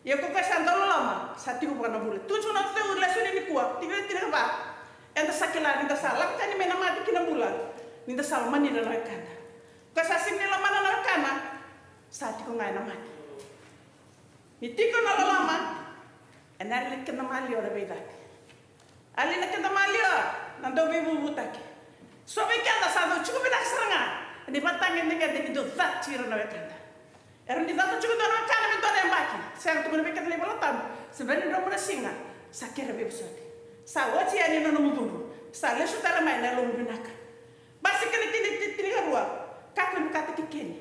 Ia ko koya sa dau loloma sa tiko vua na bula. Tu tiko na noda lesoni nikua, tikina tinikava. Eda sa kila ni da sa lako tani mai na mate ki na bula ni da sa lomani ira na wekada. Ko sa sega ni lomana na wekana, sa tiko ga ena mate. Ni tiko na loloma, ena yali na keda maliwa na veicati. Yali na keda maliwa na dauveivuvutaki. So vei keda sa dau tiko vinaka sara ga ni vatagedegede ni dau cati ira na wekada. Era ni cata tiko dua na wekana me dua na yabaki, sega tiko na vei keda na iVolatabu, se bera ni dromu na siga, sa kere veivosoti. Sa oti yani na nomu cudru, sa lesu tale mai na yalomu vinaka. Basika na tini, tini, tinikarua, kakua ni vakataki Keni.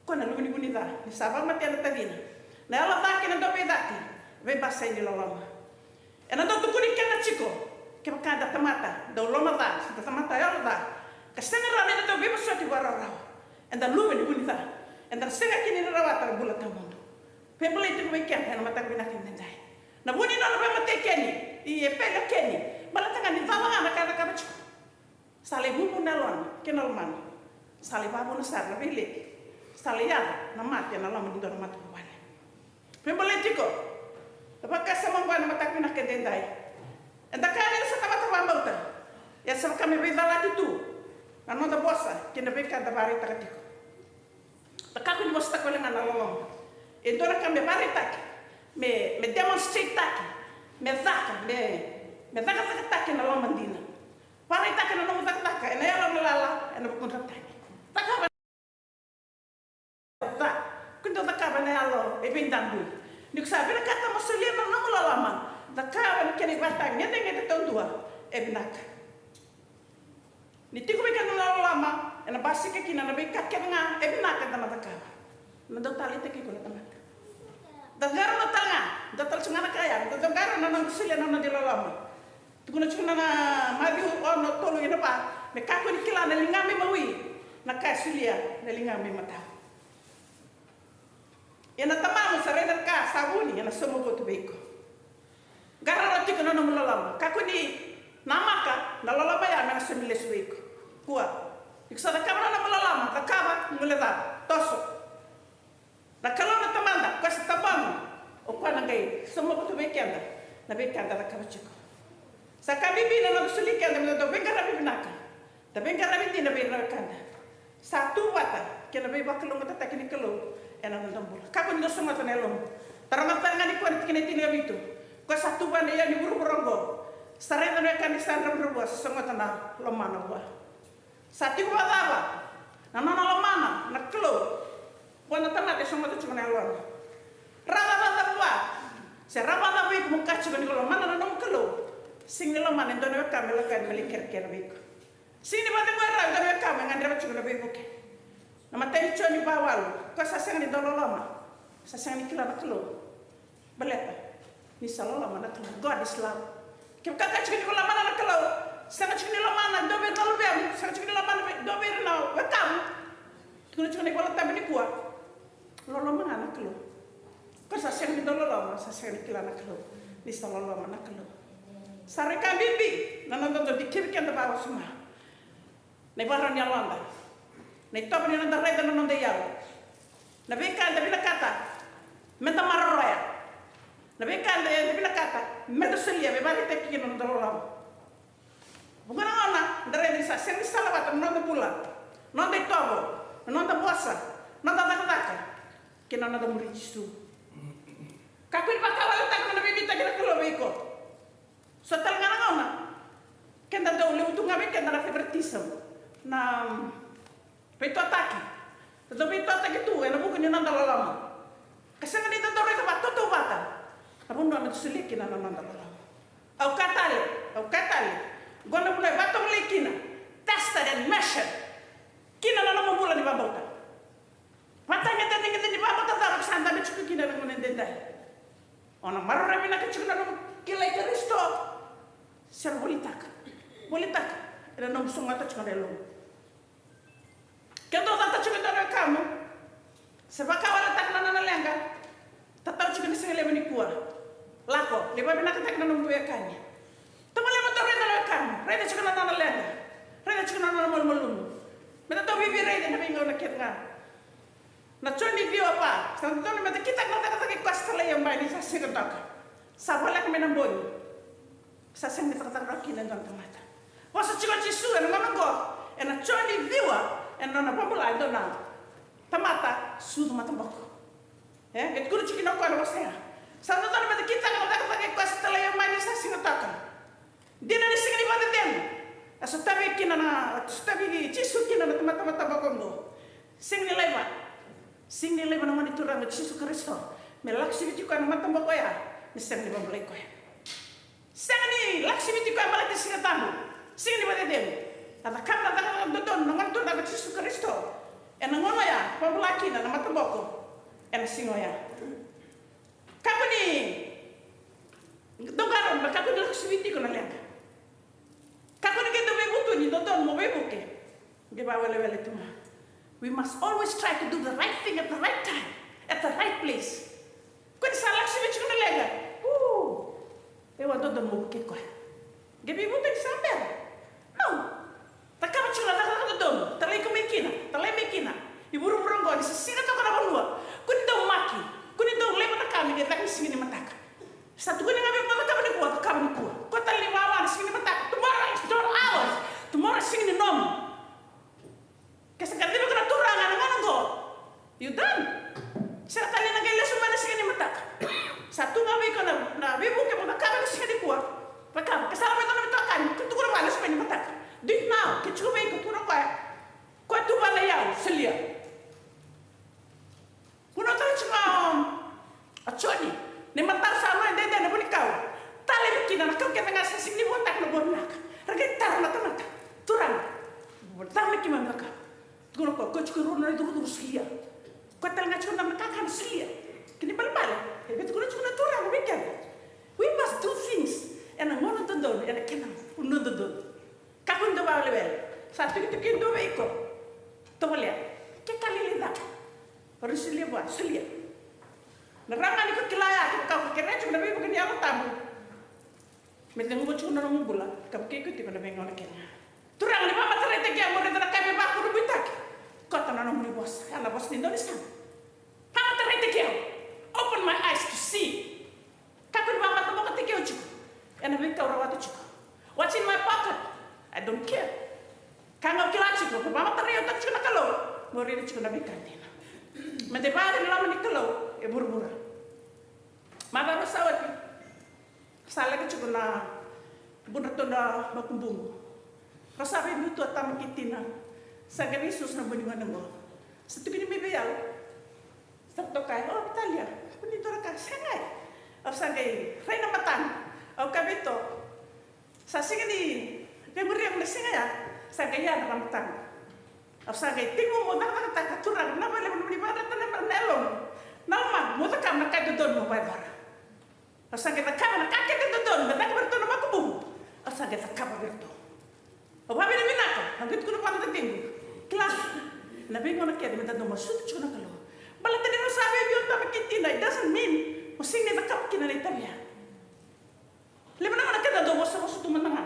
Ko na luve ni vu ni ca, ni sa vakamatea na tacina. Na yalo ca kei na dauveicati, veibasai ni loloma. Ena dau tukuni keda tiko, kevaka eda tamata dau loma ca, se da tamata yalo ca, ka sega rawa ni da dau veivosoti vakarawarawa, eda luve ni vu ni ca, eda na sega kina ni rawata na bula tawamudu. Veibolei tiko vei keda ena mataka vinaka edaidai. Na vu ni nona vakamatei Keni, i Epeli o Keni, baleta ga ni cala ga na ka e cakava tiko. Sa lai vuvu na yalona kei na lomana. Sa lai vavuna sara na veileti. Sa lai yaco na mate ena loma ni dua na matavuvale. Veibolei tiko. Na vakasama oqo ena mataka vinaka edaidai. Eda kaya ni da sa tamata vakabauta. Ia sa vaka me veicalati tu na noda vosa kei na veika eda vakaraitaka tiko. Da kakua ni vosataka wale ga na loloma. E dua na ka me vakaraitaki, me, me demonstrate-taki, me caka, me, me cakacakataki na loma dina. Vakaraitaka na nomu cakacaka ena yalo, na lala, ena vukudra tani. Cakava na ca, ko dau cakava ena yalo e veidabui. Ni ko sa vinakata mo solia na nomu loloma, cakava na kena ivakatagedegede taudua e vinaka. Ni tiko vei keda na loloma, ena basika kina na veika kece ga e vinaka eda na cakava. Na dau taleitaki iko na tamata. Da qarauna tale ga, da tale tiko ga na ka ya, da qarauna na noda solia na noda iloloma. Tukuna tiko na Maciu ono, tolu ina va, me kakua ni kila na ligamu imawi na ka e solia na ligamu imatau. Ia na Tamamu sa raica na ka sa vuni ena sauma votu vei iko. Qarauna tiko na nomu loloma. Kakua ni namaka na loloma ya me na saumi lesu vei iko. Kua. Ni ko sa cakava na nomu loloma, cakava, guilecava, toso. Na Kalou na Tamada, ko sa tabamu, o koya na qai sauma votu vei keda na veika eda cakava tiko. Sa ka bibi na noda soli keda me da dau veiqaravi vinaka. Da veiqaravi dina vei ira na wekada. Sa tu vata kei na veivakalougatataki ni Kalou ena noda bula. Kakua ni dau sogota na yalomu. Taroga tale ga nikua na tikina e tinikavitu. Ko sa tu vua na iyau ni vuravura oqo, sa raica na wekana ni sa dravudravua, sa sogota na lomana vua. Sa tiko vakacava na nona lomana na Kalou vua na tamata e sogota tiko na yalona? Ra vakacava vua, se ra vakacava vei iko mo kaya tiko ni ko lomana na nomu Kalou? Sega ni lomana e dua na wekamu me lako yani me lai kerekere vei iko. Sega ni vakacegui rawa e dua na wekamu me gadreva tiko na veivuke. Na imatai ni Joni va, walu, ko sa sega ni dau loloma, sa sega ni kila na Kalou. Baleta ni sa loloma na Kalou. God is love. Kevaka kaya tiko ni ko lomana na Kalou, sega tiko ni lomana dua vei ira na luvemu, sega tiko ni lomana dua vei ira na wekamu. Tukuna tiko na iVolatabu nikua, loloma ga na Kalou. Ko sa sega ni dau loloma, sa sega ni kila na Kalou. Ni sa loloma na Kalou. Sa rui ka bibi na noda dau dikevi keda vakawasoma. Na ivakarau ni yaloda, na itovo ni noda raica na noda iyau, na veika eda vinakata me da maroroya, na veika eda, eda vinakata me da solia me vakaraitaki kina na noda loloma. Vuqa na gauna da raica ni sa sega ni sala vata na noda bula, noda itovo, na noda vosa, noda cakacaka kei na noda muri Jisu. Kakua ni vakawaletaka na nona veinuitaki na Kalou vei iko. So tale ga na gauna keda dau levu tu ga vei keda na favoritism, na veitoataki. Da dau veitoataki tu ena vuku ni noda loloma, ka sega ni da dau raica vakatautauvata na vanua me da solia kina na noda loloma. Au kaya tale, au kaya tale, oqo na vanua e vakatovolei kina, tested and measured kina na nomu bula ni vakabauta. Vata ga na tagedegede ni vakabauta cava ko sa dabe tiko kina ena gauna edaidai. O na maroroya vinaka tiko na nomu kilai Karisito, se volitaka, volitaka ena nomu sogota tiko na yalomu. Ke dau cata tiko e dua na wekamu, se vakawaletaka na nona leqa, tatau tiko na siga levu nikua. Lako, lai vakavinakataki na nomu veiwekani. Tovolea mo dau raica na wekamu, raica tiko na nona leqa, raica tiko na nona malumalumu. Me da dau veiveiraici ena veigauna kece ga. Na Joni ciwa va, sa dodonu me da kitaka na cakacaka i koya sa talai yabaki ni sa sega toka, sa voleka mai na bogi. Sa sega ni cakacaka rawa kina e dua na tamata. Vosa tiko o Jisu ena gauna oqo ena Joni ciwa, Ena nona vakabula e dua na tamata sucu mataboko. E, e tukuna tiko kina o koya na vosa ya. Sa dodonu meda kitaka na cakacaka i koya sa talai au mai ni sa siga toka. Dina ni siga ni vakacecegu. A sotavi kina na, sotavi Jisu kina na tamata mataboko oqo. Siga ni laiva. Siga ni laiva na Gone Turaga o Jisu Karisito. Me lako siviti koya na mataboko ya. Me sega ni vakabulai koya. Sega ni lako siviti koya baleta ni Siga Tabu, siga ni vakacecegu. A cakava na cakacaka dodonu na Gone Turaga o Jisu Karisito. Ena gauna oya, vakabula kina na mataboko. Ena siga oya. Kakua ni dau qarauna, kakua ni lako siviti iko na leqa. Kakua ni qai dau veivutuni, dodonu mo veivuke. Qai vakawelewele tu ga. We must always try to do the right thing at the right time, at the right place. Ko ni sa lako siviti iko na leqa. Uu. E wa dodonu mo vuke koya. Qai veivutuni sa bera. Au. Cakava tiko na cakacaka dodonu, talai iko mai kina, talai mai kina. I vuravura oqo ni sa siga toka na vanua. Ko ni dau maki, ko ni dau laiva na ka me qai caka ni siga ni mataka. Sa tukuni ga vei iko mo cakava nikua, cakava nikua. Ko tale ni wawa na siga ni mataka, tomorrow is not ours. Tomorrow is siga ni nomu. Ke sa kacivi iko na Turaga na gauna oqo, you done. Sega tale na qai lesu mai na siga ni mataka. Sa tu ga vei iko na, na veivuke mo cakava na siga nikua. Cakava, ke sa lako mai dua na veitokani, ke tukuna vua lesu mai ni mataka. Do it now, ke tiko vei iko, tukuna o koya. Koya tu vua na iyau, solia. Kua ni tara tiko o Joni, na imatau sa no e dede na vunikau. Talevi kina na kau kece ga sa sega ni vakataka na bua vinaka. Ra qai tara na tamata. Turaga, tara mai keimami na ka. Tukuna o koya, koya tiko e rua na icurucuru, solia. Koya tale ga tiko na kakana, solia. Kena ibalebale, e vei tukuna tiko na Turaga vei keda. We must do things ena gauna dodonu, ena kena vanua dodonu. Kakua ni dau vakawelewele. Sa tukituki dua vei iko. Tovolea. Ke ka lailai cava. Vakarau solia vua, solia. Na rawa ga ni ko kila ya, ke ka ko kerea tiko na veivuke ni Yalo Tabu. Me ceguva tiko na nomu bula, ka vukei iko tiko na veigauna kece ga. Turaga, ni vakamataraitaki au, mo raica na ka me vakurabuitaki. Koto na nomuni vosa, ya na vosa ni daunisame. Vakamataraitaki au. Open my eyes to see. Kakua ni vakamatabokataki au tiko ena veika au rawata tiko. What's in my pocket? I don't care. Ka ga au kila tiko, me vakamatarai au tiko na Kalou, meu raica tiko na veika dina. Meda vakayaco ena loma ni Kalou e vuravura. Macawa sa oti, sa lako tiko na budratou na makubuqu. Rau sa veiduatua tama kei tina. Sa qai veisusu na bua ni gone oqo. Sa tukuni mai vei au. Sa tokai, "O Vitalia, ko ni dua na ka?" "Sega." Au sa qai rai na matana. Au kaya vei ito, "Sa sega ni veimuria na siga ya." Sa qai yadra na matana. Au sa qai tekivu meu cakacakataka, "Turaga, vinaka vakalevu nomuni vakadreta na yalomu. Na lomaqu, meu cakava na ka e dodonu meu vakayacora." Au sa qai cakava na ka kece e dodonu me caka vei iratou na makubuqu. Au sa qai cakava vei iratou. Au vakavinavinaka, au qai tukuna vua na tacaqu, "Kila, na veigauna kece meda dau masuta tiko na Kalou. Baleta ni rau sa veivuke tama kei tina, it doesn't mean o sega ni cakava kina na itavi ya." Levu na gauna keda dau vosavosa tu mada ga.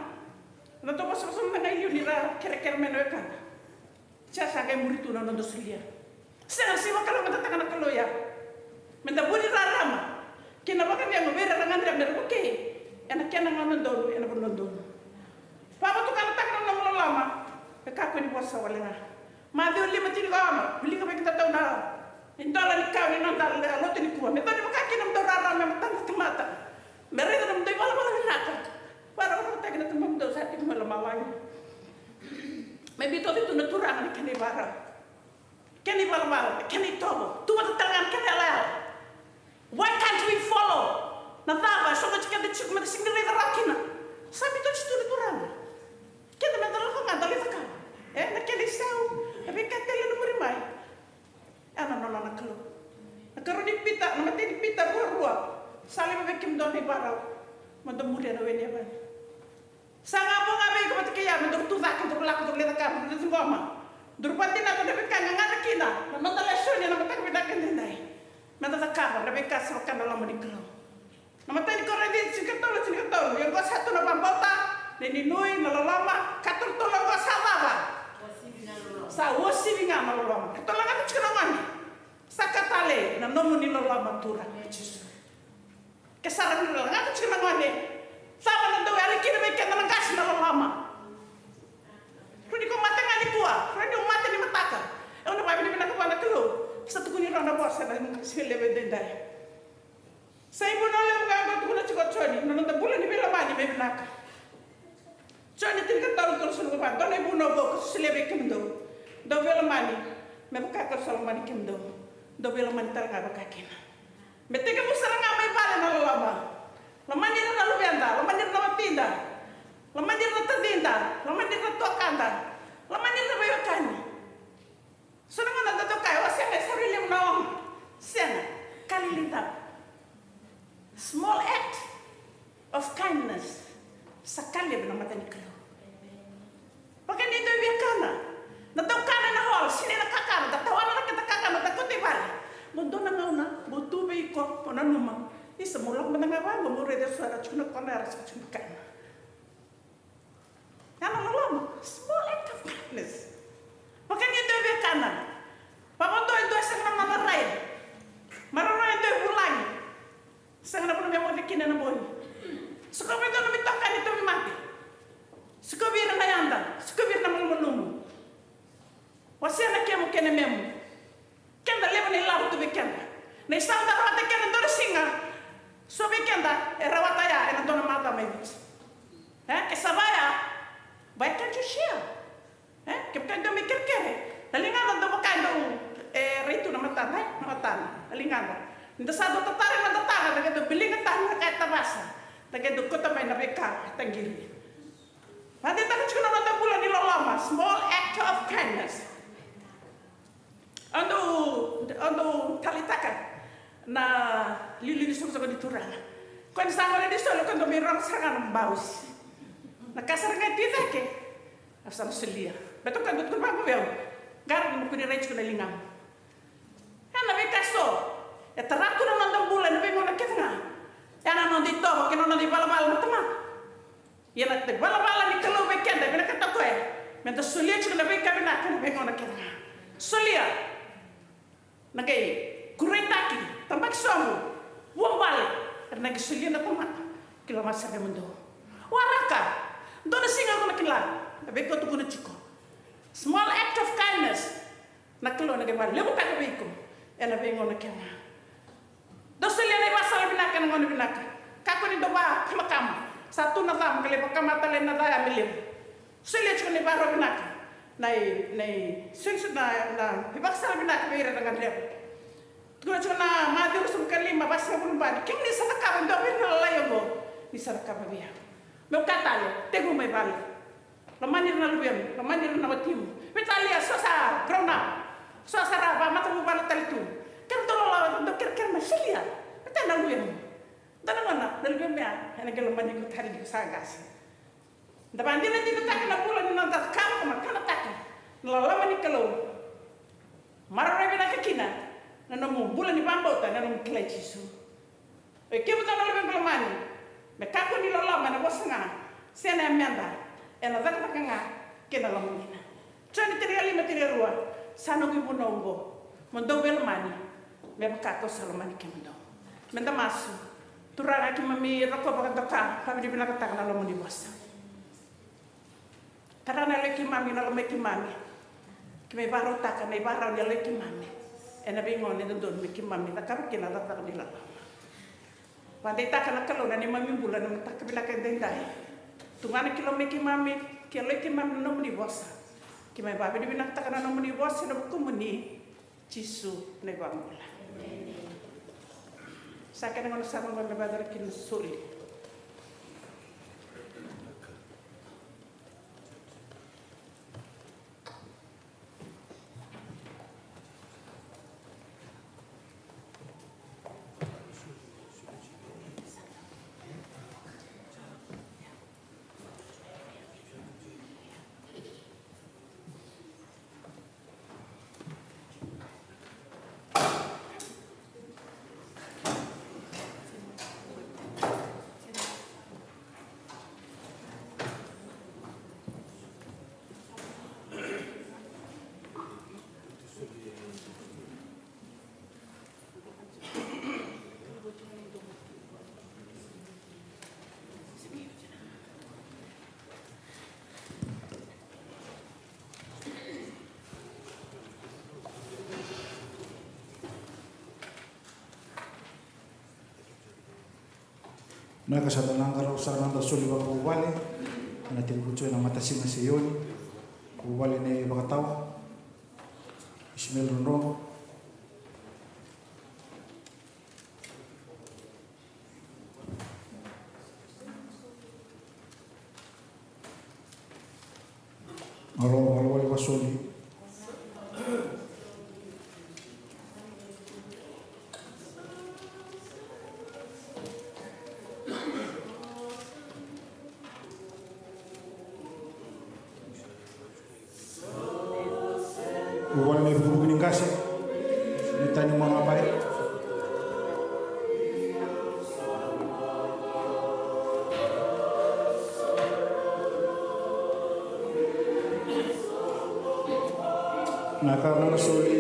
Da dau vosavosa mada ga i liu ni ra kerekere mai na wekada. Sa, sa qai muri tu na noda solia. Sega, sega ni vakalougatataka na Kalou ya. Meda vuni rarama kei na vakacegu vei ira era gadreva me ra vukei ena kena gauna donu, ena vanua donu. Vakavatukanataka na nomu loloma me kakua ni vosa wale ga. Maciu lima tinikaono, wilika vei kedatou na idola ni kau ni noda lotu nikua. Me cau ni vaka kina na nomudou rarama e mata ni tamata, me raica na nomudou ivalavala vinaka. Vakarautaki na Tamamudou sa tiko mai lomalagi. Me veitauci tu na Turaga na kena ivakarau, kena ivalavala, kena itovo, tu vata tale ga na kena yalayala. Why can't we follow? Na cava e so vei keda tiko meda sega ni raica rawa kina? Sa veitauci tu na Turaga. Keda meda lako ga da lai cakava, e, na kena isau, na veika tale na muri mai. Ya na nona na Kalou. Na karua ni Pita, na imatai ni Pita rua rua. Sa laiva vei kemudou na ivakarau, mo dou muria na we ni yavana. Sa qai vo ga vei iko vata kei au, me daru tu cake, daru lako, daru lai cakava, daru lai ciqoma, daru vakadinata na veika e gagadre kina na noda lesoni ena mataka vinaka edaidai. Meda cakava na veika sa vaka na loma ni Kalou. Na imatai ni Korinica tinikatolu, tinikatolu. Ia oqo sa tu na vakabauta, na inuinui, na loloma, ka tolutolu oqo sa cava? Sa uasivi ga na loloma. Ka tologata tiko na gone. Sa ka talei na nomuni loloma, Turaga Jisu. Ke sa rawa ni lagata tiko na gone, cava na dau yali kina vei keda na qase? Na loloma. Rawa ni ko mate ga nikua, rawa ni o mate ni mataka, solia vei daidai. Sa ivunau levu ga qo tukuna tiko o Joni, na noda bula ni veilomani me vinaka. Joni tinikatolu, tolusagavulu ka va, dua na ivunau vou ka solia vei kemudou. Dou veilomani me vaka kau sa lomani kemudou. Dou veilomani tale ga vakakina. Me tekivu sara ga mai vale na loloma. Lomani ira na luveda, lomani ira na watida, lomani ira na tacida, lomani ira na tuakada, lomani ira na veiwekani. So na gauna da dau kaya, o sega, e sa rui levu na oga. Sega, ka lili cava? Small act of kindness. Sa ka levu na mata ni Kalou. Vaka ni dau via kana. Na dau kana ena hall, sinai na kakana, da tawana na keda kakana, da kauta i vale. Mo dua na gauna, mo tu vei iko, mo nanuma. Isa, mo lako mada ga vaqo, mo raica so era tiko na kona, era sa tiko na kana. Ya na loloma, small act of kindness. Vaka ni dau via kana. Vakadua e dua e sega na nona rai. Maroroi e dua e vulagi. Sega na vanua me moce kina ena bogi. Sikovi e dua nomu itokani tauvimate. Sikovi ira na yada. Sikovi ira na malumalumu. Wasea na kemu kei na memu. Keda levu na ilavo tu vei keda. Na isau da rawata keda dua na siga. So vei keda e rawata ya ena dua na macawa mai Viti. E, ke sa vaya, why can't you share? E, kevaka e dua me kerekere, na ligana dau vaka e dau, e, rai tu na matada, e, na matada, na ligana. Ni da sa dau tatara na matada, da qai dau biliga tani na ka e tavasa, da qai dau kauta mai na veika e taqiri. Vakadeitaka tiko na noda bula ni loloma, small act of kindness. Au dau, au dau taleitaka na liuliu ni soqosoqo ni Turaga. Ko ni sa gole ni soli, ko dau mai rogo sara ga na bausi. Na ka sara ga e tu i cake, au sa na solia. Baleta ko dau tukuna vaqo vei au, qarauna mo kua ni rai tiko na ligamu. Ena veika eso e tara tu na noda bula ena veigauna kece ga. Ena noda itovo kei na noda ivalavala na tamata. Ia na ivalavala ni Kalou vei keda, vinakata o koya meda solia tiko na veika vinaka ena veigauna kece ga. Solia. Na qai kureitaki, tabaki sobu, vuabale, era na qai solia na tamata. Kila masa kemudou. Waraka, dua na siga iko na kila na veika o tukuna tiko. Small act of kindness. Na Kalou na qai vakalevutaka vei iko ena veigauna kece ga. Dou solia na ivakasala vinaka ena gauna vinaka. Kakua ni dou vakamakama. Sa tu na ca, mo qai lai vakama tale na ca ya me levu. Solia tiko na ivakarau vinaka. Na i, na i, solia tiko na, na ivakasala vinaka vei ira era gadreva. Tukuna tiko na Maciu ruasagavulu ka lima, vasagavulu ka va, ni kemuni sa cakava e dua vei ira na lalai oqo, ni sa cakava vei au. Meu kaya tale, tekivu mai vale. Lomani ira na luvemu, lomani ira na watimu. Veitalia, so sa grown up, so sa ra vakamatavuvale tale tu. Keda dau loloma, dau kerekere mai, solia. Veitalia na luvemu. Dua na gauna na luvemu ya ena qai lomani iko tale ni ko sa qase. Da vakadinadinataka na bula ni noda cakava ka matanataka na loloma ni Kalou. Maroroi vinaka kina na nomu bula ni vakabauta, na nomu kilai Jisu. Oi kemudou na luvequ lomani, me kakua ni loloma ena vosa ga, se na yameda, ena cakacaka ga kei na loma dina. Joni tinikalima, tinikarua, sa noqu ivunau oqo, mo dou veilomani me vaka kau sa lomani kemudou. Meda masu. Turaga, keimami rokova ka doka, vakavinavinakataka na lomani vosa. Tara na yaloi keimami, na lomai keimami. Keimami vakarautaka na ivakarau ni yaloi keimami ena veigauna e dodonu me keimami cakava kina na cakacaka ni loloma. Vakadeitaka na Kalou na neimami bula ena mataka vinaka edaidai. Tugana ki lomai keimami, ki yaloi keimami na nomuni vosa. Keimami vakavinavinakataka na nomuni vosa ena vukumuni. Jisu na iVakabula. Sa kena gauna sara ga me vakayacori kina na soli. Na ka sa da na qarava sara na noda soli vakavuvale ena tekivu tiko ena matasiga se Joni, vuvale nei Vakatawa, Isimeli Rodrogo. Alo, alo, alo, vasoli. Vuvale ni vukivuki ni qase, ni tani mama bai. Na ka na soli.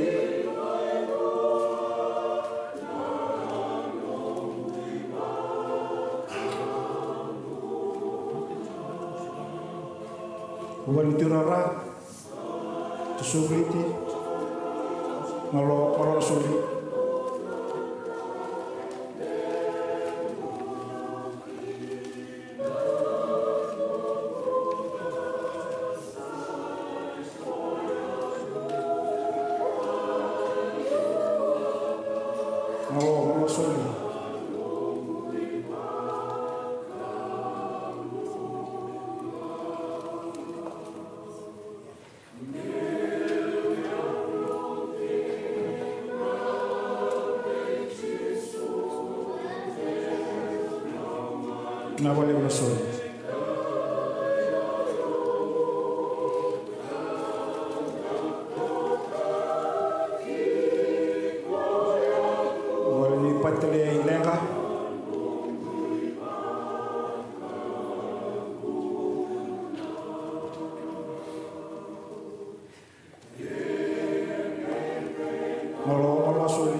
Vuvale ni Tui Rara. Tusukuliti. Malo, malo na soli. Malo, malo na soli. Na vale na soli. Vale ni patele i leqa. Malo, malo na soli.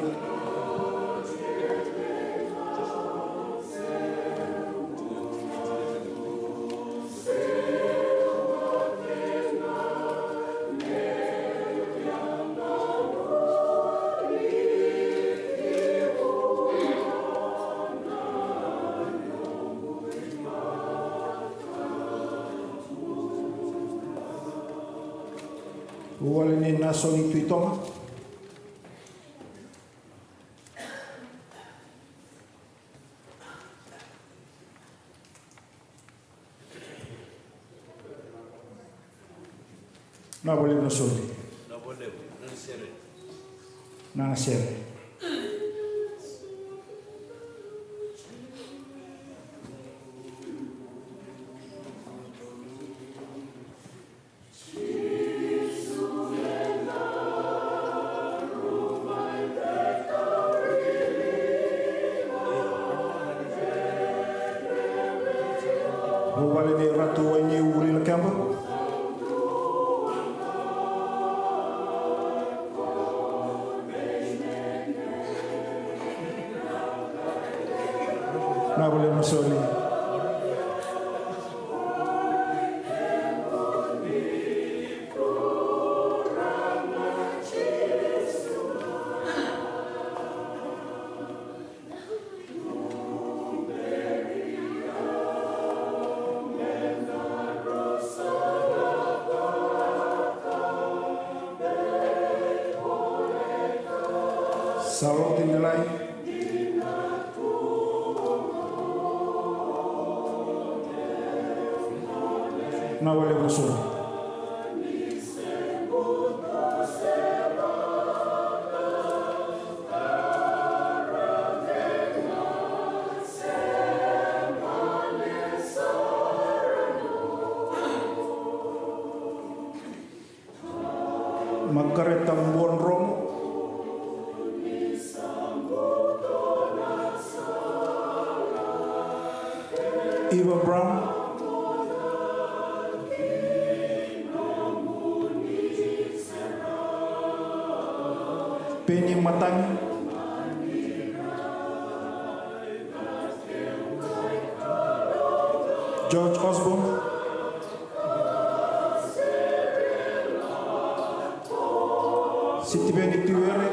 Vuvale ni Nasoni Tui Toga. Na vale na soli. Na vale na sere. Na sere. Vuvale ni Ratu Wainiu Uli Lakeba. Na vale na soli. Sa oti ni lai. Na vale na soli. Makareta Buadromo. Eva Brown. Penny Matagi. George Osborne. Sitiveni Tuiwere.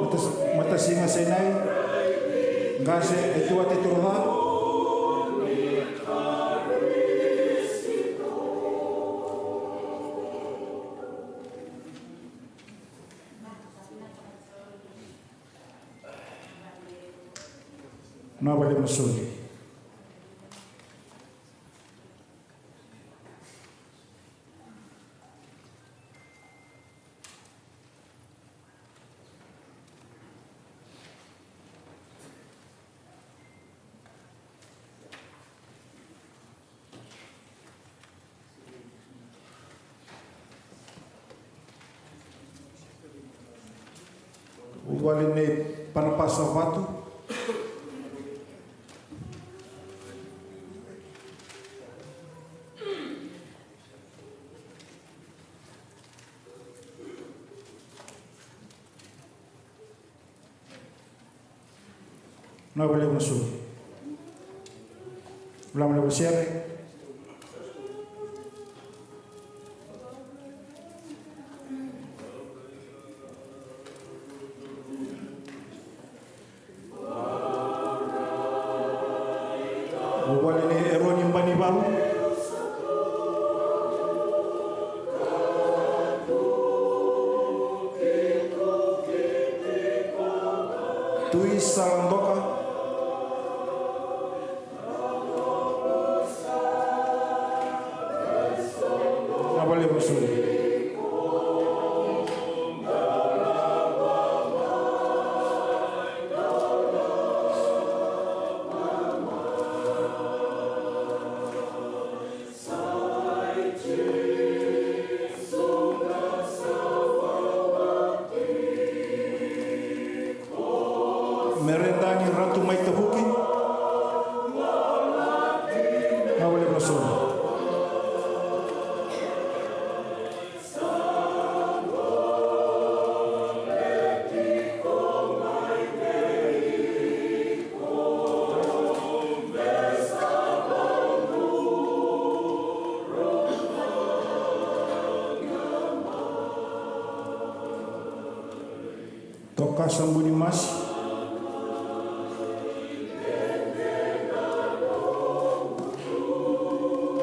Matasiga Sainai, qase e tuate toro ca. Na vale masoli. Vuvale nei Panapasa Vatu. Na vale masoli. Vula mai na vasere. Vuvale nei Eroni Banivalu. Tui Saladoka. Na vale masoli. Meredani Ratu mai Tavuki. Na vale masoli. Toka Sabuni Masi.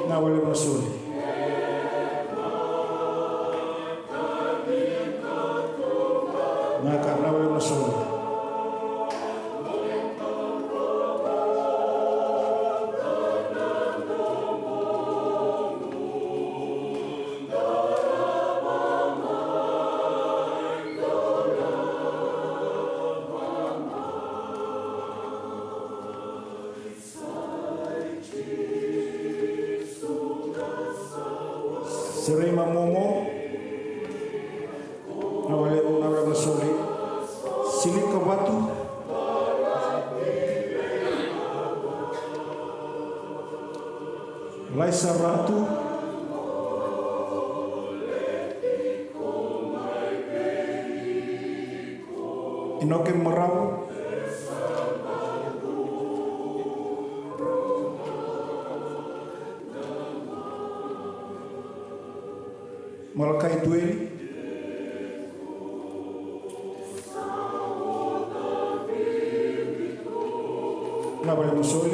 Na vale masoli. Na ka na vale masoli. Serei Mamomo. Na vale, na vale masoli. Silika Vatu. Laisa Ratu. Inoke Marau. Malakai Tueli. Na vale masoli.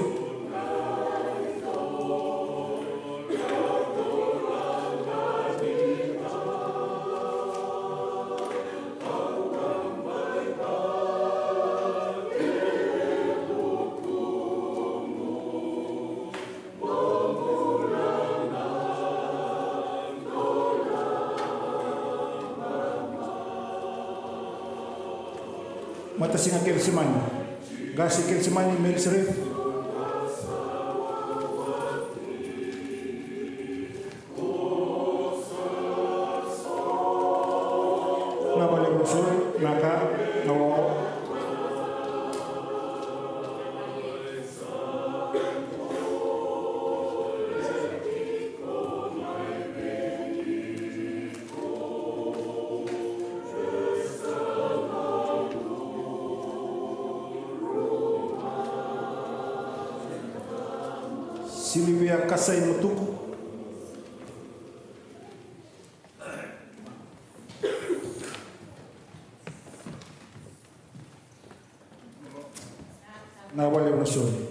Matasiga Kelesimani. Qase Kelesimani, Meli Seref. Na vale masoli, na ka, na o. Silivia Kasai Matuku. Na wale na soli.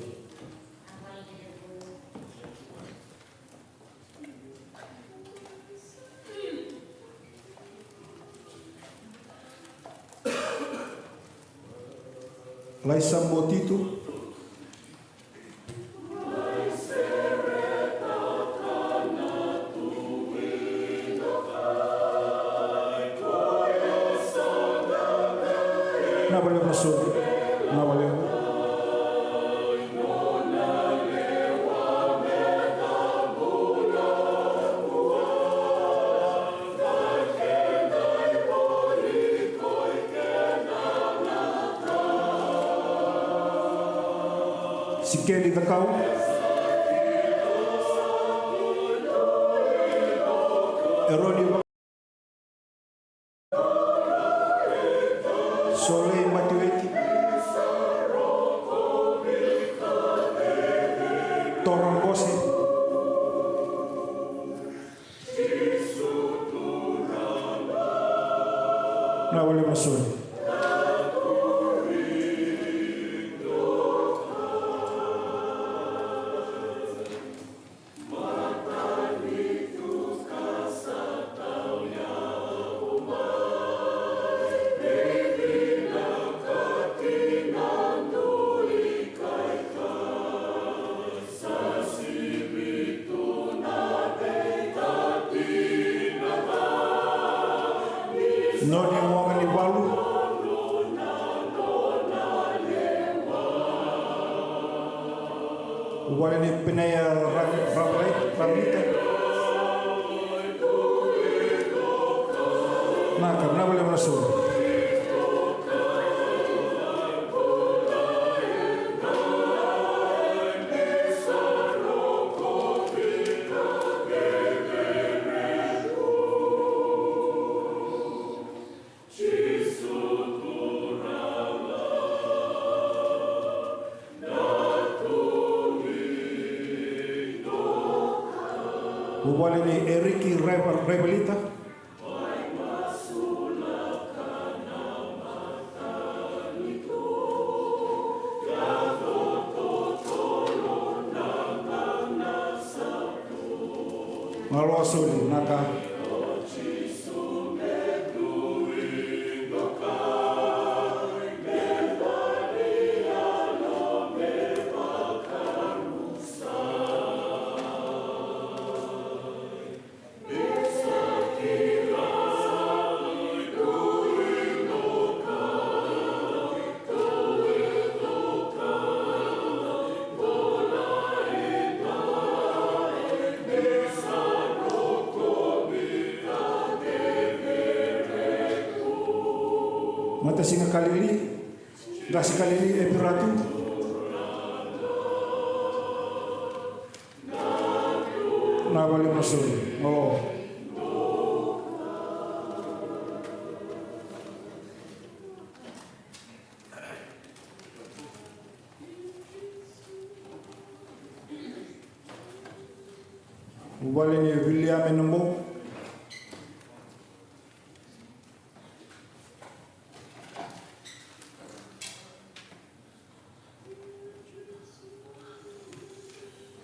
Laisa Motitu. Na wale na soli. Na wale. Sikeli Cakau. Eroni Solei Matiweti. Toro Bose. Na wale masoli. Noni Wagani Valu. Wale ni Penea Ra-, Ra-, Ra-, Ramita. Naka, na wale na soli. Vuvale ni Eriki Raiva-, Raivalita. Malo soli, naka. Matasiga Kalili, Qase Kalili, Epiratu. Na vale masoli. O. Vuvale ni Viliame Nabou.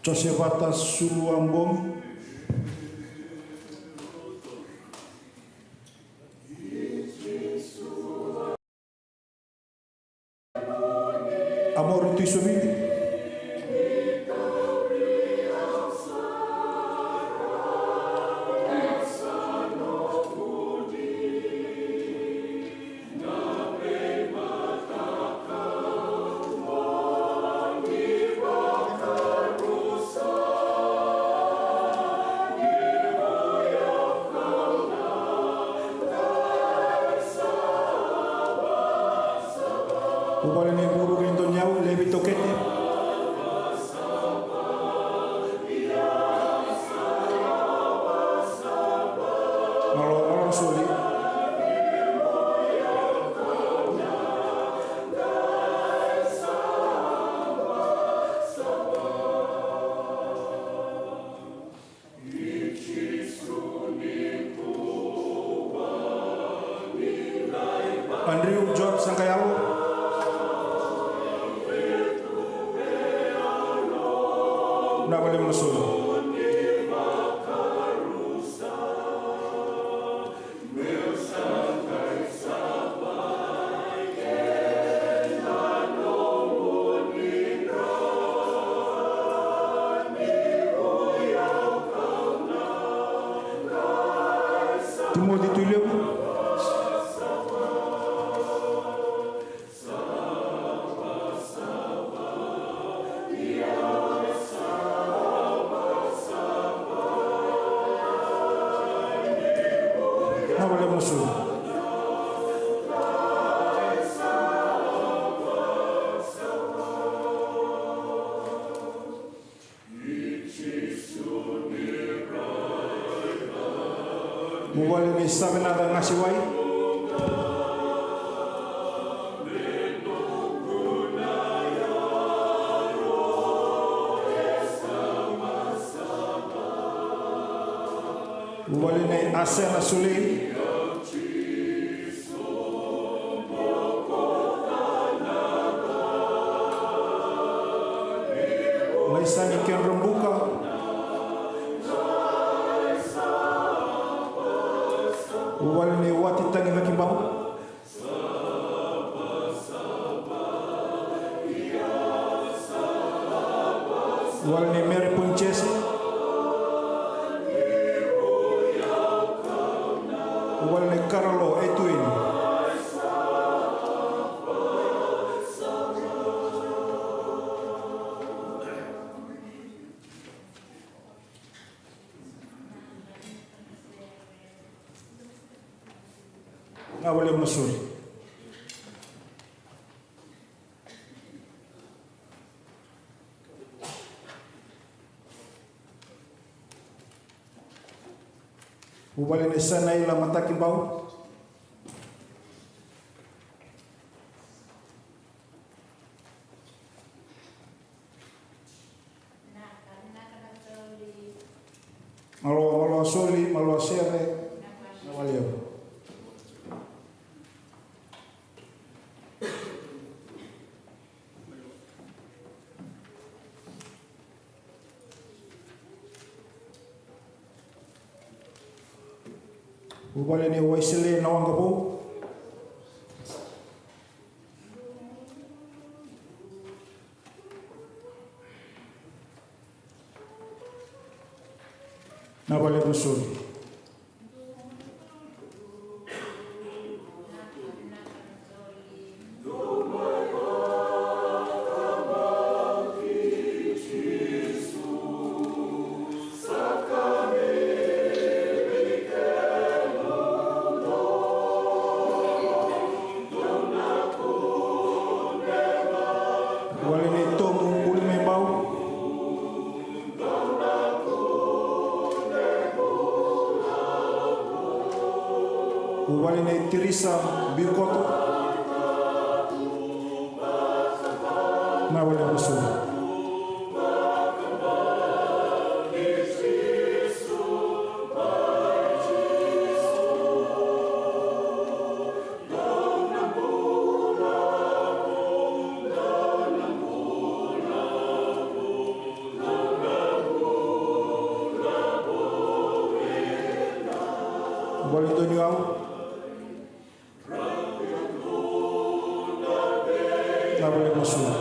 Josevata Suluabou. Amori Tuisovili. Vuvale ni Vuru kei Doniyau, Levi Tokete. Malo, malo soli. Andrew George Sangayalo. Savenaca Gasiwai. Vuvale nei Asena Sulei. Laisani Kedra Buka. Vuvale nei Wati Tagicaki Bau. Vuvale nei Mary Pun Jesse. Vuvale nei Karalo Etuini. Vinaka vakalevu na soli. Vuvale nei Sanaila Matakibau. Malo, malo soli, malo sere. Vinaka vakalevu. Vuvale nei Waisele Nawaqavou. Vinaka vakalevu na soli. Vuvale nei Tomu Ulimaibau. Vuvale nei Tirisa Bikoto. Vinaka vakalevu na soli. Vuvale nei Doniyau. Vinaka vakalevu na soli.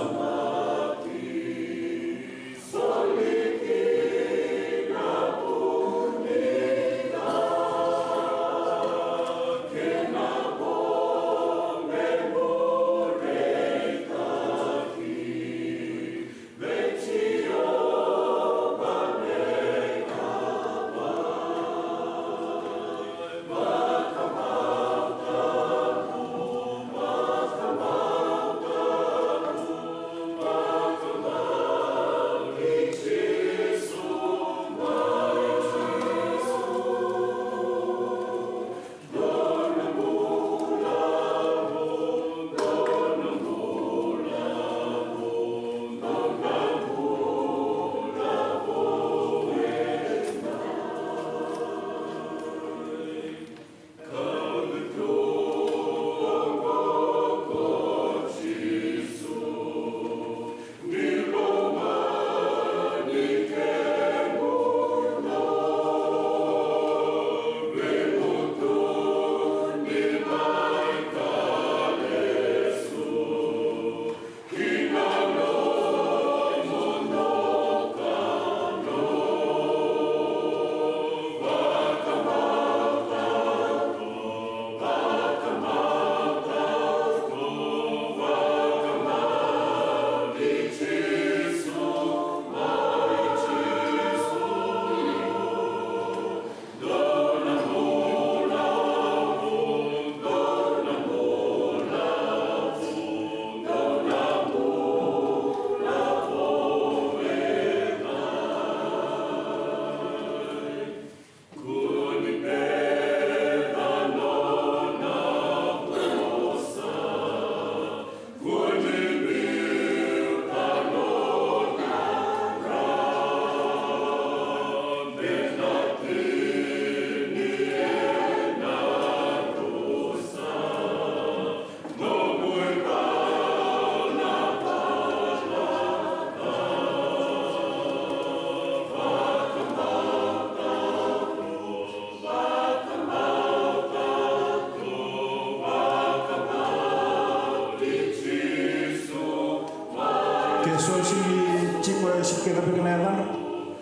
Ke so sili tiko e sili kena beka na yacana,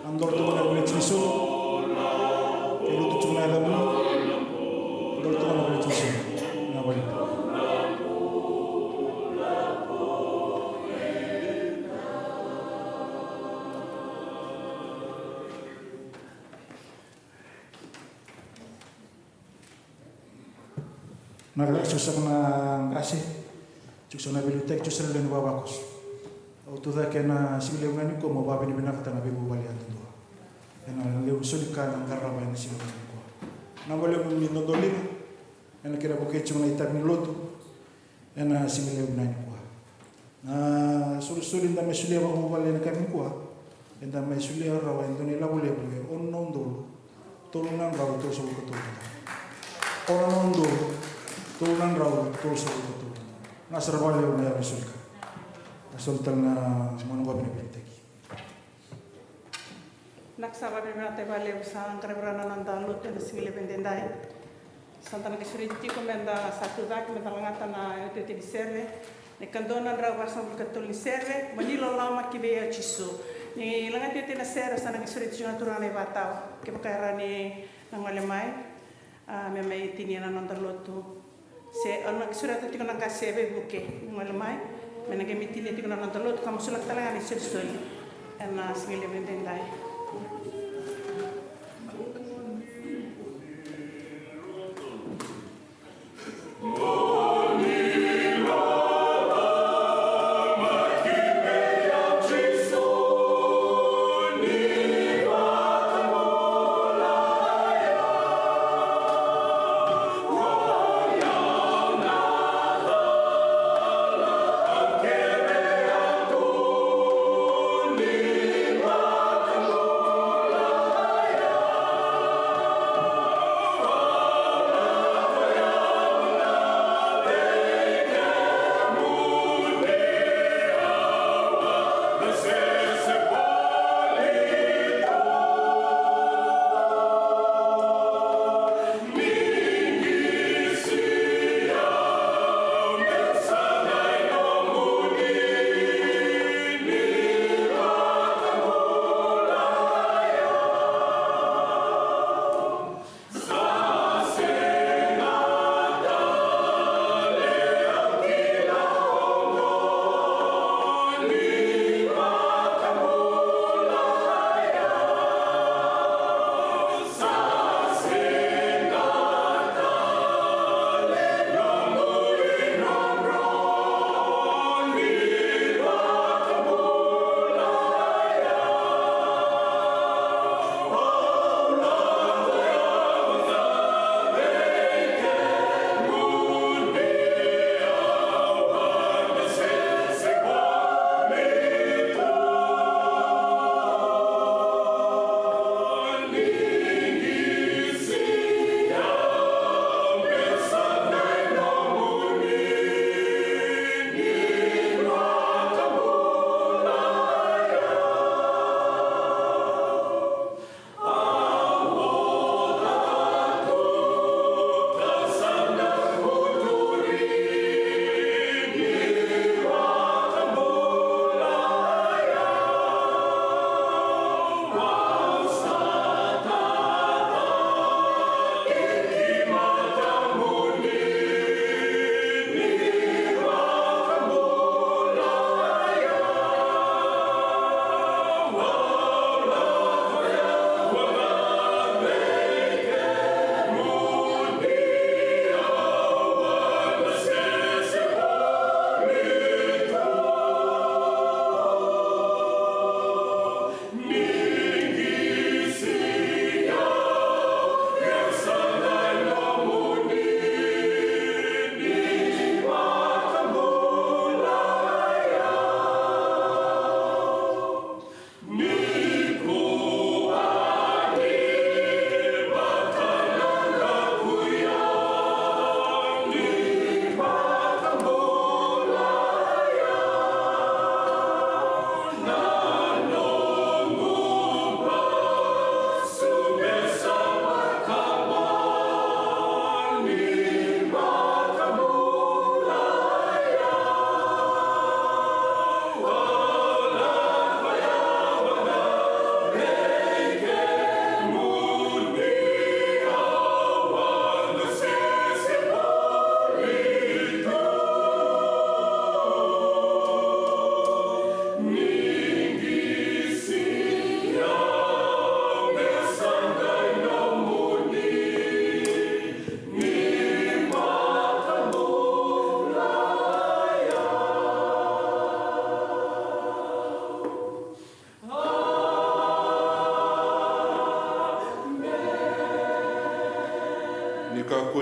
a dolo toka na village mission. Ke lutu tiko na yacana, dolo toka na village mission. Na vale. Na ka tiko saka na qase, tiko saka na veiliutaki, tiko saka na lewe ni vavakoso. Au tu cake ena siga levu ga nikua mo vakavinavinakataka na veivuvale yadudua. Ena levu soli ka na qarava ena siga levu nikua. Na vale ni dodoliga, ena kena vukei tiko na itavi ni lotu, ena siga levu ga nikua. Na solisoli eda mai solia vakavuvale ena ka nikua, eda mai solia rawa e dua na ilavo levu e ono na udolu tolu na drau tolusagavulu ka tolu na dola. Ono na udolu tolu na drau tolusagavulu ka tolu na dola. Na sara vakalevu na yalo ni solika. Na soli tale na mona qo me na veiliutaki. Vinaka sara, vinaka vakalevu. Sa qaravi rawa na noda lotu ena siga levu edaidai. Sa da na qai sureti tiko me da sa tu cake me da lagata na iotioti ni sere. Na ikadua na drau vasagavulu ka tolu ni sere, Mani Loloma ki vei au Jisu. Ni lagati oti na sere, sa na qai sureti tiko na turaga na ivakatawa. Kevaka e rawa ni na gole mai, a, me mai tinia na noda lotu. Se, au na sureta tiko na qase e veivuke, ni gole mai me na qai mai tinia tiko na noda lotu, ka masulaka tale ga na isolisoli ena siga levu edaidai.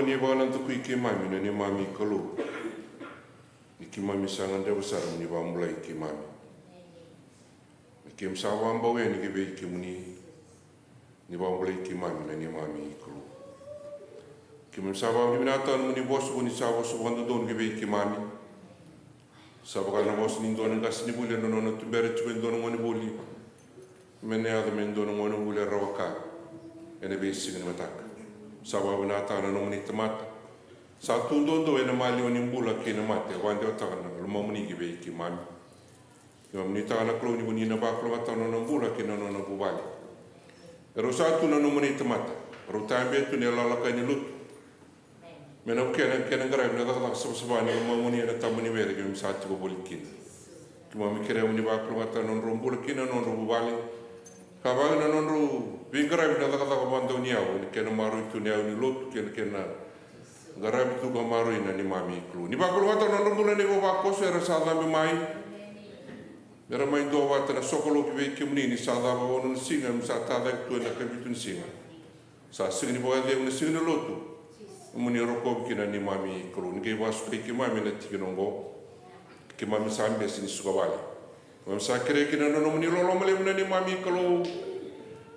Ni vakanadakui keimami na neimami Kalou, ni keimami sa gadreva sara mo ni vakabulai keimami. Me keimami sa vakabauya ni ki vei kemuni, ni vakabulai keimami na neimami Kalou. Keimami sa vakavinavinakataka na nomuni vosa ko ni sa vosa vakadodonu ki vei keimami. Sa vaka na vosa ni dua na qasenivuli ena nona tubera tiko e dua na gonevuli, me na yaco me dua na gonevuli e rawa ka ena veisiga ni mataka. Sa vakavinavinakataka na nomuni tamata sa tu doudou ena maliwa ni bula kei na mate, vakadewataka na lomamuni ki vei keimami. Keimami nuitaka na Kalou ni ko ni na vakalougatataka na nona bula kei na nona vuvale. Erau sa tu na nomuni tamata, rau tabea tu na ilalakai ni lotu. Me na kena, kena qaravi na cakacaka savasava ni lomamuni ena taba ni vere keimami sa tiko voli kina. Keimami kerea mo ni vakalougatataka na nodrau bula kei na nodrau vuvale. Ka vaka na nodrau veiqaravi na cakacaka vakadauniyau ena kena maroroi tu na yau ni lotu kei na kena qaravi tu ka maroroi na neimami Kalou. Ni vakalougatataka na nodrau bula na ivavakoso era sa cabe mai. Era mai duavata na sokalou ki vei kemuni ni sa cava ono na siga, me sa tacake tu ena kavitu ni siga. Sa siga ni vakacegu, na siga ni lotu. Mo ni rokovi kina na neimami Kalou, ni qai vakasukai keimami ena tikina oqo. Keimami sa bese ni suka vale. Keimami sa kerei kina na nomuni loloma levu na neimami Kalou.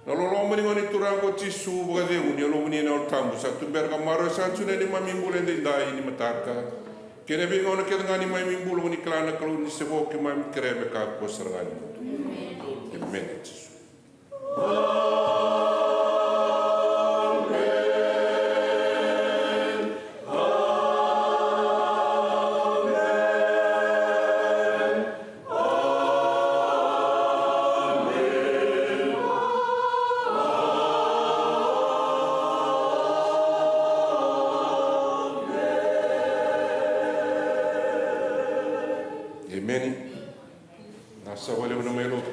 Na loloma ni Gone Turaga ko Jisu, vakacegu ni Yalomuni, na Yalo Tabu sa tubera ka maroroya saka tu na neimami bula edaidai ni mataka kei na veigauna kece ga ni neimami bula. Mo ni kila na Kalou ni se vo keimami kerea me kakua sara ga ni mudu. Emeni, Jisu. Emeni. Na sa vale na mai lotu.